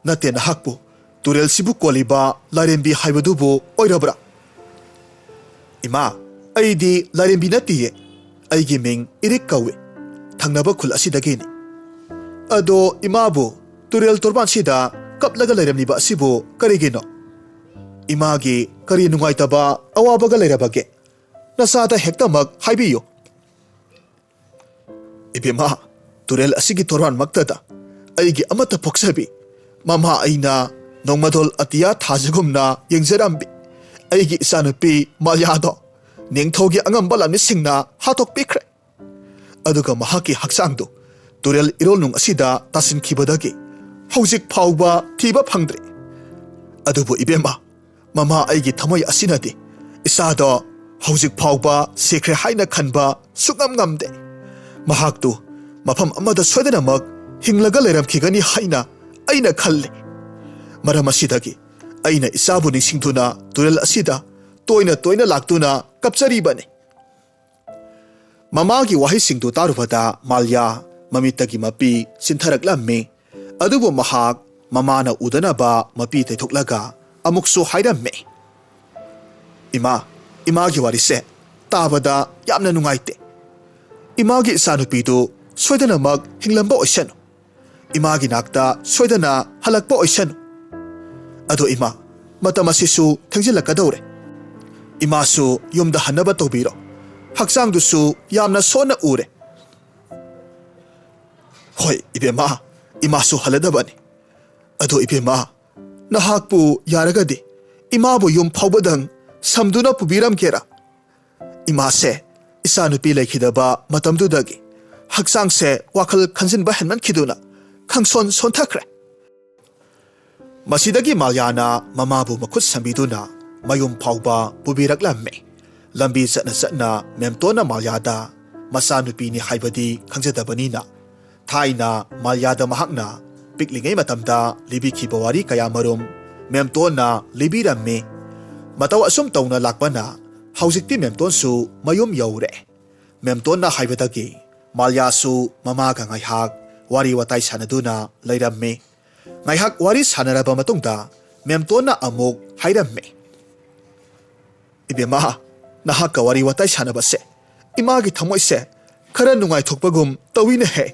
ꯅꯠꯇꯦ, ꯅꯍꯥꯛꯄꯨ ꯇꯨꯔꯦꯜꯁꯤꯕꯨ ꯀꯣꯜꯂꯤꯕ ꯂꯥꯏꯔꯦꯝꯕꯤ ꯍꯥꯏꯕꯗꯨꯕꯨ ꯑꯣꯏꯔꯕ꯭ꯔꯥ?" "ꯏꯃꯥ, ꯑꯩꯗꯤ ꯂꯥꯏꯔꯦꯝꯕꯤ ꯅꯠꯇꯤꯌꯦ꯫ ꯑꯩꯒꯤ ꯃꯤꯡ ꯏꯔꯤꯛ ꯀꯧꯏ꯫ ꯊꯪꯅꯕ ꯈꯨꯜ ꯑꯁꯤꯗꯒꯤꯅꯤ꯫ ꯑꯗꯣ ꯏꯃꯥꯕꯨ ꯇꯨꯔꯦꯜ ꯇꯣꯔꯕꯥꯟꯁꯤꯗ ꯀꯞꯂꯒ ꯂꯩꯔꯝꯂꯤꯕ ꯑꯁꯤꯕꯨ ꯀꯔꯤꯒꯤꯅꯣ? ꯏꯃꯥꯒꯤ ꯀꯔꯤ ꯅꯨꯡꯉꯥꯏꯇꯕ ꯑꯋꯥꯕꯒ ꯂꯩꯔꯕꯒꯦ? ꯅꯆꯥꯗ ꯍꯦꯛꯇꯃꯛ ꯍꯥꯏꯕꯤꯌꯨ꯫" "ꯏꯕꯦꯝꯃ, ꯇꯨꯔꯦꯜ ꯑꯁꯤꯒꯤ ꯇꯣꯔꯕꯥꯟꯃꯛꯇꯗ ꯑꯩꯒꯤ ꯑꯃꯠꯇ ꯄꯣꯛꯆꯕꯤ ꯃꯃꯥ ꯑꯩꯅ ꯅꯣꯡꯃꯗꯣꯜ ꯑꯇꯤꯌꯥ ꯊꯥꯖꯒꯨꯝꯅ ꯌꯦꯡꯖꯔꯝꯕꯤ ꯑꯩꯒꯤ ꯏꯆꯥꯅꯨꯄꯤ ꯃꯥꯂꯤꯌꯥꯗꯣ ꯅꯤꯡꯊꯧꯒꯤ ꯑꯉꯝꯕ ꯂꯥꯟꯃꯤꯁꯤꯡꯅ ꯍꯥꯠꯇꯣꯛꯄꯤꯈ꯭ꯔꯦ꯫ ꯑꯗꯨꯒ ꯃꯍꯥꯛꯀꯤ ꯍꯛꯆꯥꯡꯗꯨ ꯇꯨꯔꯦꯜ ꯏꯔꯣꯜꯅꯨꯡ ꯑꯁꯤꯗ ꯇꯥꯁꯤꯟꯈꯤꯕꯗꯒꯤ ꯍꯧꯖꯤꯛ ꯐꯥꯎꯕ ꯊꯤꯕ ꯐꯪꯗ꯭ꯔꯤ꯫ ꯑꯗꯨꯕꯨ ꯏꯕꯦꯝꯃ, ꯃꯃꯥ ꯑꯩꯒꯤ ꯊꯃꯣꯏ ꯑꯁꯤꯅꯗꯤ ꯏꯆꯥꯗꯣ ꯍꯧꯖꯤꯛ ꯐꯥꯎꯕ ꯁꯤꯈ꯭ꯔꯦ ꯍꯥꯏꯅ ꯈꯟꯕ ꯁꯨꯛꯉꯝ ꯉꯝꯗꯦ꯫ ꯃꯍꯥꯛꯇꯨ ꯃꯐꯝ ꯑꯃꯗ ꯁꯣꯏꯗꯅꯃꯛ ꯍꯤꯡꯂꯒ ꯂꯩꯔꯝꯈꯤꯒꯅꯤ ꯍꯥꯏꯅ ꯑꯩꯅ ꯈꯜꯂꯤ꯫ ꯃꯔꯝ ꯑꯁꯤꯗꯒꯤ ꯑꯩꯅ ꯏꯆꯥꯕꯨ ꯅꯤꯡꯁꯤꯡꯗꯨꯅ ꯇꯨꯔꯦꯜ ꯑꯁꯤꯗ ꯇꯣꯏꯅ ꯇꯣꯏꯅ ꯂꯥꯛꯇꯨꯅ ꯀꯞꯆꯔꯤꯕꯅꯤ꯫" ꯃꯃꯥꯒꯤ ꯋꯥꯍꯩꯁꯤꯡꯗꯨ ꯇꯥꯔꯨꯕꯗ ꯃꯥꯂꯤꯌꯥ ꯃꯃꯤꯠꯇꯒꯤ ꯃꯄꯤ ꯆꯤꯟꯊꯔꯛꯂꯝꯃꯤ꯫ ꯑꯗꯨꯕꯨ ꯃꯍꯥꯛ ꯃꯃꯥꯅ ꯎꯗꯅꯕ ꯃꯄꯤ ꯇꯩꯊꯣꯛꯂꯒ ꯑꯃꯨꯛꯁꯨ ꯍꯥꯏꯔꯝꯃꯤ, "ꯏꯃꯥ, ꯏꯃꯥꯒꯤ ꯋꯥꯔꯤꯁꯦ ꯇꯥꯕꯗ ꯌꯥꯝꯅ ꯅꯨꯡꯉꯥꯏꯇꯦ꯫ ꯏꯃꯥꯒꯤ ꯏꯆꯥꯅꯨꯄꯤꯗꯨ ꯁꯣꯏꯗꯅꯃꯛ ꯍꯤꯡꯂꯝꯕ ꯑꯣꯏꯁꯅꯨ꯫ ꯏꯃꯥꯒꯤ ꯅꯥꯛꯇ ꯁꯣꯏꯗꯅ ꯍꯜꯂꯛꯄ ꯑꯣꯏꯁꯅꯨ꯫ ꯑꯗꯣ ꯏꯃꯥ, ꯃꯇꯝ ꯑꯁꯤꯁꯨ ꯊꯦꯡꯖꯤꯜꯂꯛꯀꯗꯧꯔꯦ꯫ ꯏꯃꯥꯁꯨ ꯌꯨꯝꯗ ꯍꯟꯅꯕ ꯇꯧꯕꯤꯔꯣ꯫ ꯍꯛꯆꯥꯡꯗꯨꯁꯨ ꯌꯥꯝꯅ ꯁꯣꯟꯅ ꯎꯔꯦ꯫ ꯍꯣꯏ ꯏꯕꯦꯝꯃ, ꯏꯃꯥꯁꯨ ꯍꯜꯂꯗꯕꯅꯤ꯫ ꯑꯗꯣ ꯏꯕꯦꯝꯃ, ꯅꯍꯥꯛꯄꯨ ꯌꯥꯔꯒꯗꯤ ꯏꯃꯥꯕꯨ ꯌꯨꯝ ꯐꯥꯎꯕꯗꯪ ꯁꯝꯗꯨꯅ ꯄꯨꯕꯤꯔꯝꯒꯦꯔꯥ? ꯏꯃꯥꯁꯦ ꯏꯆꯥꯅꯨꯄꯤ ꯂꯩꯈꯤꯗꯕ ꯃꯇꯝꯗꯨꯗꯒꯤ ꯍꯛꯆꯥꯡꯁꯦ ꯋꯥꯈꯜ ꯈꯟꯖꯤꯟꯕ ꯍꯦꯟꯃꯟꯈꯤꯗꯨꯅ ꯈꯪꯁꯣꯟ ꯁꯣꯟꯊꯈ꯭ꯔꯦ꯫ ꯃꯁꯤꯗꯒꯤ ꯃꯥꯂꯤꯌꯥꯅ ꯃꯃꯥꯕꯨ ꯃꯈꯨꯠ ꯁꯝꯕꯤꯗꯨꯅ ꯃꯌꯨꯝ ꯐꯥꯎꯕ ꯄꯨꯕꯤꯔꯛꯂꯝꯃꯤ꯫ ꯂꯝꯕꯤ ꯆꯠꯅ ꯆꯠꯅ ꯃꯦꯝꯇꯣꯟꯅ ꯃꯥꯂꯤꯌꯥꯗ ꯃꯆꯥꯅꯨꯄꯤꯅꯤ ꯍꯥꯏꯕꯗꯤ ꯈꯪꯖꯗꯕꯅꯤꯅ, ꯊꯥꯏꯅ ꯃꯥꯂꯤꯌꯥꯗ ꯃꯍꯥꯛꯅ ꯄꯤꯛꯂꯤꯉꯩ ꯃꯇꯝꯗ ꯂꯤꯕꯤꯈꯤꯕ ꯋꯥꯔꯤ ꯀꯌꯥꯃꯔꯨꯝ ꯃꯦꯝꯇꯣꯟꯅ ꯂꯤꯕꯤꯔꯝꯃꯤ꯫ ꯃꯇꯧ ꯑꯁꯨꯝ ꯇꯧꯅ ꯂꯥꯛꯄꯅ ꯍꯧꯖꯤꯛꯇꯤ ꯃꯦꯝꯇꯣꯟꯁꯨ ꯃꯌꯨꯝ ꯌꯧꯔꯦ꯫ ꯃꯦꯝꯇꯣꯟꯅ ꯍꯥꯏꯕꯗꯒꯤ ꯃꯥꯂꯤꯌꯥꯁꯨ ꯃꯃꯥꯒ ꯉꯥꯏꯍꯥꯛ ꯋꯥꯔꯤ ꯋꯥꯇꯥꯏ ꯁꯥꯟꯅꯗꯨꯅ ꯂꯩꯔꯝꯃꯤ꯫ ꯉꯥꯏꯍꯥꯛ ꯋꯥꯔꯤ ꯁꯥꯟꯅꯔꯕ ꯃꯇꯨꯡꯗ ꯃꯦꯝꯇꯣꯟꯅ ꯑꯃꯨꯛ ꯍꯥꯏꯔꯝꯃꯤ, "ꯏꯕꯦꯝꯃ, ꯅꯍꯥꯛꯀ ꯋꯥꯔꯤ ꯋꯥꯇꯥꯏ ꯁꯥꯟꯅꯕꯁꯦ ꯏꯃꯥꯒꯤ ꯊꯃꯣꯏꯁꯦ ꯈꯔ ꯅꯨꯡꯉꯥꯏꯊꯣꯛꯄꯒꯨꯝ ꯇꯧꯏꯅꯦꯍꯦ꯫"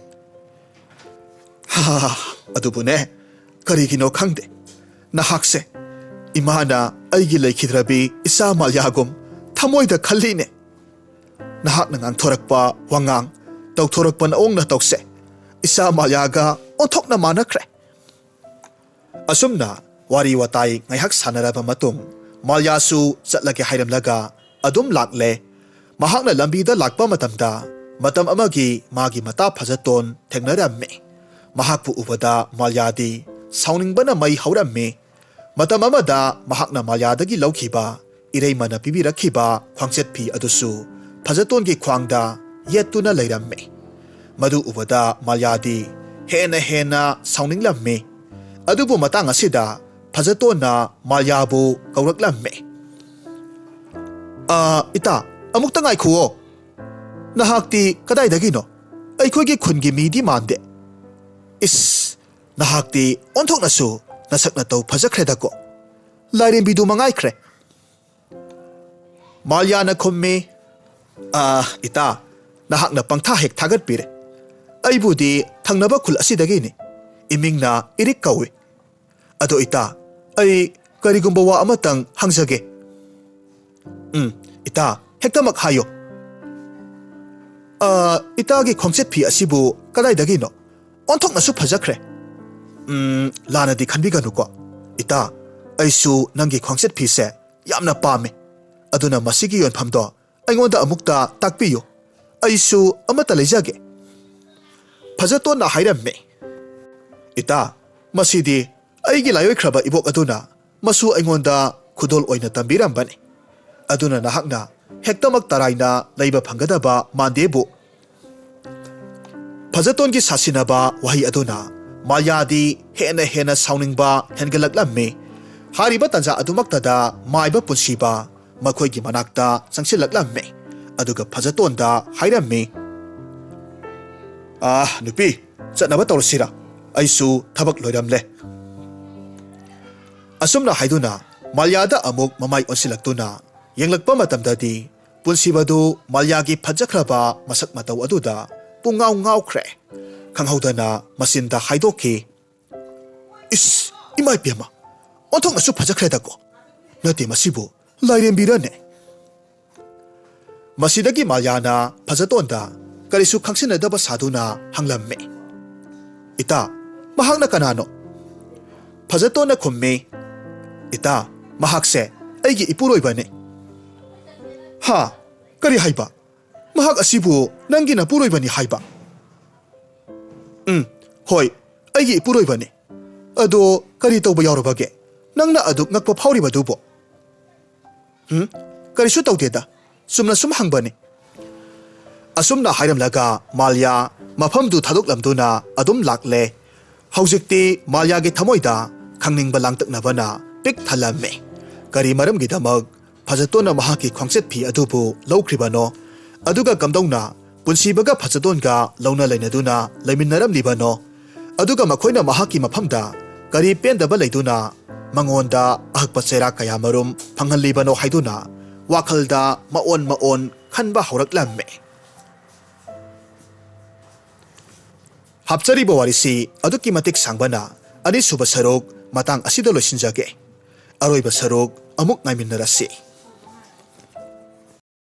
"ꯍꯥ, ꯑꯗꯨꯕꯨꯅꯦ, ꯀꯔꯤꯒꯤꯅꯣ ꯈꯪꯗꯦ, ꯅꯍꯥꯛꯁꯦ ꯏꯃꯥꯅ ꯑꯩꯒꯤ ꯂꯩꯈꯤꯗ꯭ꯔꯕꯤ ꯏꯆꯥ ꯃꯥꯂꯤꯌꯥꯒꯨꯝ ꯊꯃꯣꯏꯗ ꯈꯜꯂꯤꯅꯦ꯫ ꯅꯍꯥꯛꯅ ꯉꯥꯡꯊꯣꯔꯛꯄ ꯋꯥꯉꯥꯡ, ꯇꯧꯊꯣꯔꯛꯄ ꯅꯑꯣꯡ ꯅꯇꯧꯁꯦ ꯏꯆꯥ ꯃꯥꯂꯤꯌꯥꯒ ꯑꯣꯟꯊꯣꯛꯅ ꯃꯥꯟꯅꯈ꯭ꯔꯦ꯫" ꯑꯁꯨꯝꯅ ꯋꯥꯔꯤ ꯋꯥꯇꯥꯏ ꯉꯥꯏꯍꯥꯛ ꯁꯥꯟꯅꯔꯕ ꯃꯇꯨꯡ, ꯃꯥꯂꯤꯌꯥꯁꯨ ꯆꯠꯂꯒꯦ ꯍꯥꯏꯔꯝꯂꯒ ꯑꯗꯨꯝ ꯂꯥꯛꯂꯦ꯫ ꯃꯍꯥꯛꯅ ꯂꯝꯕꯤꯗ ꯂꯥꯛꯄ ꯃꯇꯝꯗ ꯃꯇꯝ ꯑꯃꯒꯤ ꯃꯥꯒꯤ ꯃꯇꯥ ꯐꯖꯇꯣꯟ ꯊꯦꯡꯅꯔꯝꯃꯤ꯫ ꯃꯍꯥꯛꯄꯨ ꯎꯕꯗ ꯃꯥꯂꯤꯌꯥꯗꯤ ꯁꯥꯎꯅꯤꯡꯕꯅ ꯃꯩ ꯍꯧꯔꯝꯃꯤ꯫ ꯃꯇꯝ ꯑꯃꯗ ꯃꯍꯥꯛꯅ ꯃꯥꯂꯤꯌꯥꯗꯒꯤ ꯂꯧꯈꯤꯕ ꯏꯔꯩꯃꯅ ꯄꯤꯕꯤꯔꯛꯈꯤꯕ ꯈ꯭ꯋꯥꯡꯆꯠ ꯐꯤ ꯑꯗꯨꯁꯨ ꯐꯖꯇꯣꯟꯒꯤ ꯈ꯭ꯋꯥꯡꯗ ꯌꯦꯠꯇꯨꯅ ꯂꯩꯔꯝꯃꯤ꯫ ꯃꯗꯨ ꯎꯕꯗ ꯃꯥꯂꯤꯌꯥꯗꯤ ꯍꯦꯟꯅ ꯍꯦꯟꯅ ꯁꯥꯎꯅꯤꯡꯂꯝꯃꯤ꯫ ꯑꯗꯨꯕꯨ ꯃꯇꯥꯡ ꯑꯁꯤꯗ ꯐꯖꯇꯣꯟꯅ ꯃꯥꯂꯤꯌꯥꯕꯨ ꯀꯧꯔꯛꯂꯝꯃꯤ꯫ "ꯑ, ꯏꯇꯥ, ꯑꯃꯨꯛꯇ ꯉꯥꯏꯈꯨꯑꯣ꯫ ꯅꯍꯥꯛꯇꯤ ꯀꯗꯥꯏꯗꯒꯤꯅꯣ? ꯑꯩꯈꯣꯏꯒꯤ ꯈꯨꯟꯒꯤ ꯃꯤꯗꯤ ꯃꯥꯟꯗꯦ꯫ ꯏꯁ, ꯅꯍꯥꯛꯇꯤ ꯑꯣꯟꯊꯣꯛꯅꯁꯨ ꯅꯁꯛ ꯅꯇꯧ ꯐꯖꯈ꯭ꯔꯦꯗꯀꯣ꯫ ꯂꯥꯏꯔꯦꯝꯕꯤꯗꯨ ꯃꯉꯥꯏꯈ꯭ꯔꯦ꯫" ꯃꯥꯂꯤꯌꯥꯅ ꯈꯨꯝꯃꯤ, "ꯑ, ꯏꯇꯥ, ꯅꯍꯥꯛꯅ ꯄꯪꯊꯥ ꯍꯦꯛ ꯊꯥꯒꯠꯄꯤꯔꯦ꯫ ꯑꯩꯕꯨꯗꯤ ꯊꯪꯅꯕ ꯈꯨꯜ ꯑꯁꯤꯗꯒꯤꯅꯤ꯫ ꯏꯃꯤꯡꯅ ꯏꯔꯤꯛ ꯀꯧꯏ꯫ ꯑꯗꯣ ꯏꯇꯥ, ꯑꯩ ꯀꯔꯤꯒꯨꯝꯕ ꯋꯥ ꯑꯃꯇꯪ ꯍꯪꯖꯒꯦ꯫ ꯎꯝ, ꯏꯇꯥ, ꯍꯦꯛꯇꯃꯛ ꯍꯥꯏꯌꯣ꯫ ꯑ, ꯏꯇꯥꯒꯤ ꯈꯣꯡꯆꯦꯠ ꯐꯤ ꯑꯁꯤꯕꯨ ꯀꯗꯥꯏꯗꯒꯤꯅꯣ? ꯑꯣꯟꯊꯣꯛꯅꯁꯨ ꯐꯖꯈ꯭ꯔꯦ꯫ ꯎꯝ, ꯂꯥꯟꯅꯗꯤ ꯈꯟꯕꯤꯒꯅꯨꯀꯣ꯫ ꯏꯇꯥ, ꯑꯩꯁꯨ ꯅꯪꯒꯤ ꯈꯣꯡꯆꯦꯠ ꯐꯤꯁꯦ ꯌꯥꯝꯅ ꯄꯥꯝꯃꯦ꯫ ꯑꯗꯨꯅ ꯃꯁꯤꯒꯤ ꯌꯣꯟꯐꯝꯗꯣ ꯑꯩꯉꯣꯟꯗ ꯑꯃꯨꯛꯇ ꯇꯥꯛꯄꯤꯌꯨ꯫ ꯑꯩꯁꯨ ꯑꯃꯠꯇ ꯂꯩꯖꯒꯦ꯫ ꯐꯖꯇꯣꯟꯅ ꯍꯥꯏꯔꯝꯃꯤ꯫ ꯏꯇꯥ, ꯃꯁꯤꯗꯤ ꯑꯩꯒꯤ ꯂꯥꯏꯑꯣꯏꯈ꯭ꯔꯕ ꯏꯕꯣꯛ ꯑꯗꯨꯅ ꯃꯁꯨ ꯑꯩꯉꯣꯟꯗ ꯈꯨꯗꯣꯜ ꯑꯣꯏꯅ ꯇꯝꯕꯤꯔꯝꯕꯅꯤ꯫ ꯑꯗꯨꯅ ꯅꯍꯥꯛꯅ ꯍꯦꯛꯇꯃꯛ ꯇꯔꯥꯏꯅ ꯂꯩꯕ ꯐꯪꯒꯗꯕ ꯃꯥꯟꯗꯦꯕꯨ꯫ ꯐꯖꯇꯣꯟꯒꯤ ꯁꯥꯁꯤꯟꯅꯕ ꯋꯥꯍꯩ ꯑꯗꯨꯅ ꯃꯥꯂꯤꯌꯥꯗꯤ ꯍꯦꯟꯅ ꯍꯦꯟꯅ ꯁꯥꯎꯅꯤꯡꯕ ꯍꯦꯟꯒꯠꯂꯛꯂꯝꯃꯤ꯫ ꯍꯥꯏꯔꯤꯕ ꯇꯥꯟꯖꯥ ꯑꯗꯨꯃꯛꯇꯗ ꯃꯥꯏꯕ ꯄꯨꯟꯁꯤꯕ ꯃꯈꯣꯏꯒꯤ ꯃꯅꯥꯛꯇ ꯆꯪꯁꯤꯜꯂꯛꯂꯝꯃꯤ꯫ ꯑꯗꯨꯒ ꯐꯖꯇꯣꯟꯗ ꯍꯥꯏꯔꯝꯃꯤ, "ꯑꯥ, ꯅꯨꯄꯤ, ꯆꯠꯅꯕ ꯇꯧꯔꯁꯤꯔ? ꯑꯩꯁꯨ ꯊꯕꯛ ꯂꯣꯏꯔꯝꯂꯦ꯫" ꯑꯁꯨꯝꯅ ꯍꯥꯏꯗꯨꯅ ꯃꯥꯂꯤꯌꯥꯗ ꯑꯃꯨꯛ ꯃꯃꯥꯏ ꯑꯣꯟꯁꯤꯜꯂꯛꯇꯨꯅ ꯌꯦꯡꯂꯛꯄ ꯃꯇꯝꯗꯗꯤ ꯄꯨꯟꯁꯤꯕꯗꯨ ꯃꯥꯂꯤꯌꯥꯒꯤ ꯐꯖꯈ꯭ꯔꯕ ꯃꯁꯛ ꯃꯇꯧ ꯑꯗꯨꯗ ꯄꯨꯡꯉꯥꯎ ꯉꯥꯎꯈ꯭ꯔꯦ꯫ ꯈꯪꯍꯧꯗꯅ ꯃꯆꯤꯟꯗ ꯍꯥꯏꯗꯣꯛꯈꯤ, "ꯏꯁ, ꯏꯃꯥ ꯏꯕꯦꯝꯃ, ꯑꯣꯟꯊꯣꯛꯅꯁꯨ ꯐꯖꯈ꯭ꯔꯦꯗꯀꯣ꯫ ꯅꯠꯇꯦ, ꯃꯁꯤꯕꯨ ꯂꯥꯏꯔꯦꯝꯕꯤꯔꯅꯦ?" ꯃꯁꯤꯗꯒꯤ ꯃꯥꯂꯤꯌꯥꯅ ꯐꯖꯇꯣꯟꯗ ꯀꯔꯤꯁꯨ ꯈꯪꯁꯤꯟꯅꯗꯕ ꯁꯥꯗꯨꯅ ꯍꯪꯂꯝꯃꯤ, "ꯏꯇꯥ, ꯃꯍꯥꯛꯅ ꯀꯅꯥꯅꯣ?" ꯐꯖꯇꯣꯟꯅ ꯈꯨꯝꯃꯤ, "ꯏꯇꯥ, ꯃꯍꯥꯛꯁꯦ ꯑꯩꯒꯤ ꯏꯄꯨꯔꯣꯏꯕꯅꯤ꯫" "ꯍꯥ? ꯀꯔꯤ ꯍꯥꯏꯕ? ꯃꯍꯥꯛ ꯑꯁꯤꯕꯨ ꯅꯪꯒꯤ ꯅꯄꯨꯔꯣꯏꯕꯅꯤ ꯍꯥꯏꯕ?" "ꯎꯝ, ꯍꯣꯏ, ꯑꯩꯒꯤ ꯏꯄꯨꯔꯣꯏꯕꯅꯤ꯫ ꯑꯗꯣ ꯀꯔꯤ ꯇꯧꯕ ꯌꯥꯎꯔꯕꯒꯦ? ꯅꯪꯅ ꯑꯗꯨꯛ ꯉꯛꯄ ꯐꯥꯎꯔꯤꯕꯗꯨꯕꯣ?" "ꯎꯝ, ꯀꯔꯤꯁꯨ ꯇꯧꯗꯦꯗ, ꯆꯨꯝꯅ ꯁꯨꯝ ꯍꯪꯕꯅꯤ꯫" ꯑꯁꯨꯝꯅ ꯍꯥꯏꯔꯝꯂꯒ ꯃꯥꯂꯤꯌꯥ ꯃꯐꯝꯗꯨ ꯊꯥꯗꯣꯛꯂꯝꯗꯨꯅ ꯑꯗꯨꯝ ꯂꯥꯛꯂꯦ꯫ ꯍꯧꯖꯤꯛꯇꯤ ꯃꯥꯂꯤꯌꯥꯒꯤ ꯊꯃꯣꯏꯗ ꯈꯪꯅꯤꯡꯕ ꯂꯥꯡꯇꯛꯅꯕꯅ ꯄꯤꯛ ꯊꯜꯂꯝꯃꯤ꯫ ꯀꯔꯤ ꯃꯔꯝꯒꯤꯗꯃꯛ ꯐꯖꯇꯣꯟꯅ ꯃꯍꯥꯛꯀꯤ ꯈꯣꯡꯆꯠ ꯐꯤ ꯑꯗꯨꯕꯨ ꯂꯧꯈ꯭ꯔꯤꯕꯅꯣ? ꯑꯗꯨꯒ ꯀꯝꯗꯧꯅ ꯄꯨꯟꯁꯤꯕꯒ ꯐꯖꯇꯣꯟꯒ ꯂꯧꯅ ꯂꯩꯅꯗꯨꯅ ꯂꯩꯃꯤꯟꯅꯔꯝꯂꯤꯕꯅꯣ? ꯑꯗꯨꯒ ꯃꯈꯣꯏꯅ ꯃꯍꯥꯛꯀꯤ ꯃꯐꯝꯗ ꯀꯔꯤ ꯄꯦꯟꯗꯕ ꯂꯩꯗꯨꯅ ꯃꯉꯣꯟꯗ ꯑꯍꯛꯄ ꯆꯩꯔꯥꯛ ꯀꯌꯥ ꯃꯔꯨꯝ ꯐꯪꯍꯜꯂꯤꯕꯅꯣ ꯍꯥꯏꯗꯨꯅ ꯋꯥꯈꯜꯗ ꯃꯑꯣꯟ ꯃꯑꯣꯟ ꯈꯟꯕ ꯍꯧꯔꯛꯂꯝꯃꯤ꯫ ꯍꯥꯞꯆꯔꯤꯕ ꯋꯥꯔꯤꯁꯤ ꯑꯗꯨꯛꯀꯤ ꯃꯇꯤꯛ ꯁꯥꯡꯕꯅ ꯑꯅꯤꯁꯨꯕ ꯁꯔꯨꯛ ꯃꯇꯥꯡ ꯑꯁꯤꯗ ꯂꯣꯏꯁꯤꯟꯖꯒꯦ꯫ ꯑꯔꯣꯏꯕ ꯁꯔꯨꯛ ꯑꯃꯨꯛ ꯉꯥꯏꯃꯤꯟꯅꯔꯁꯤ꯫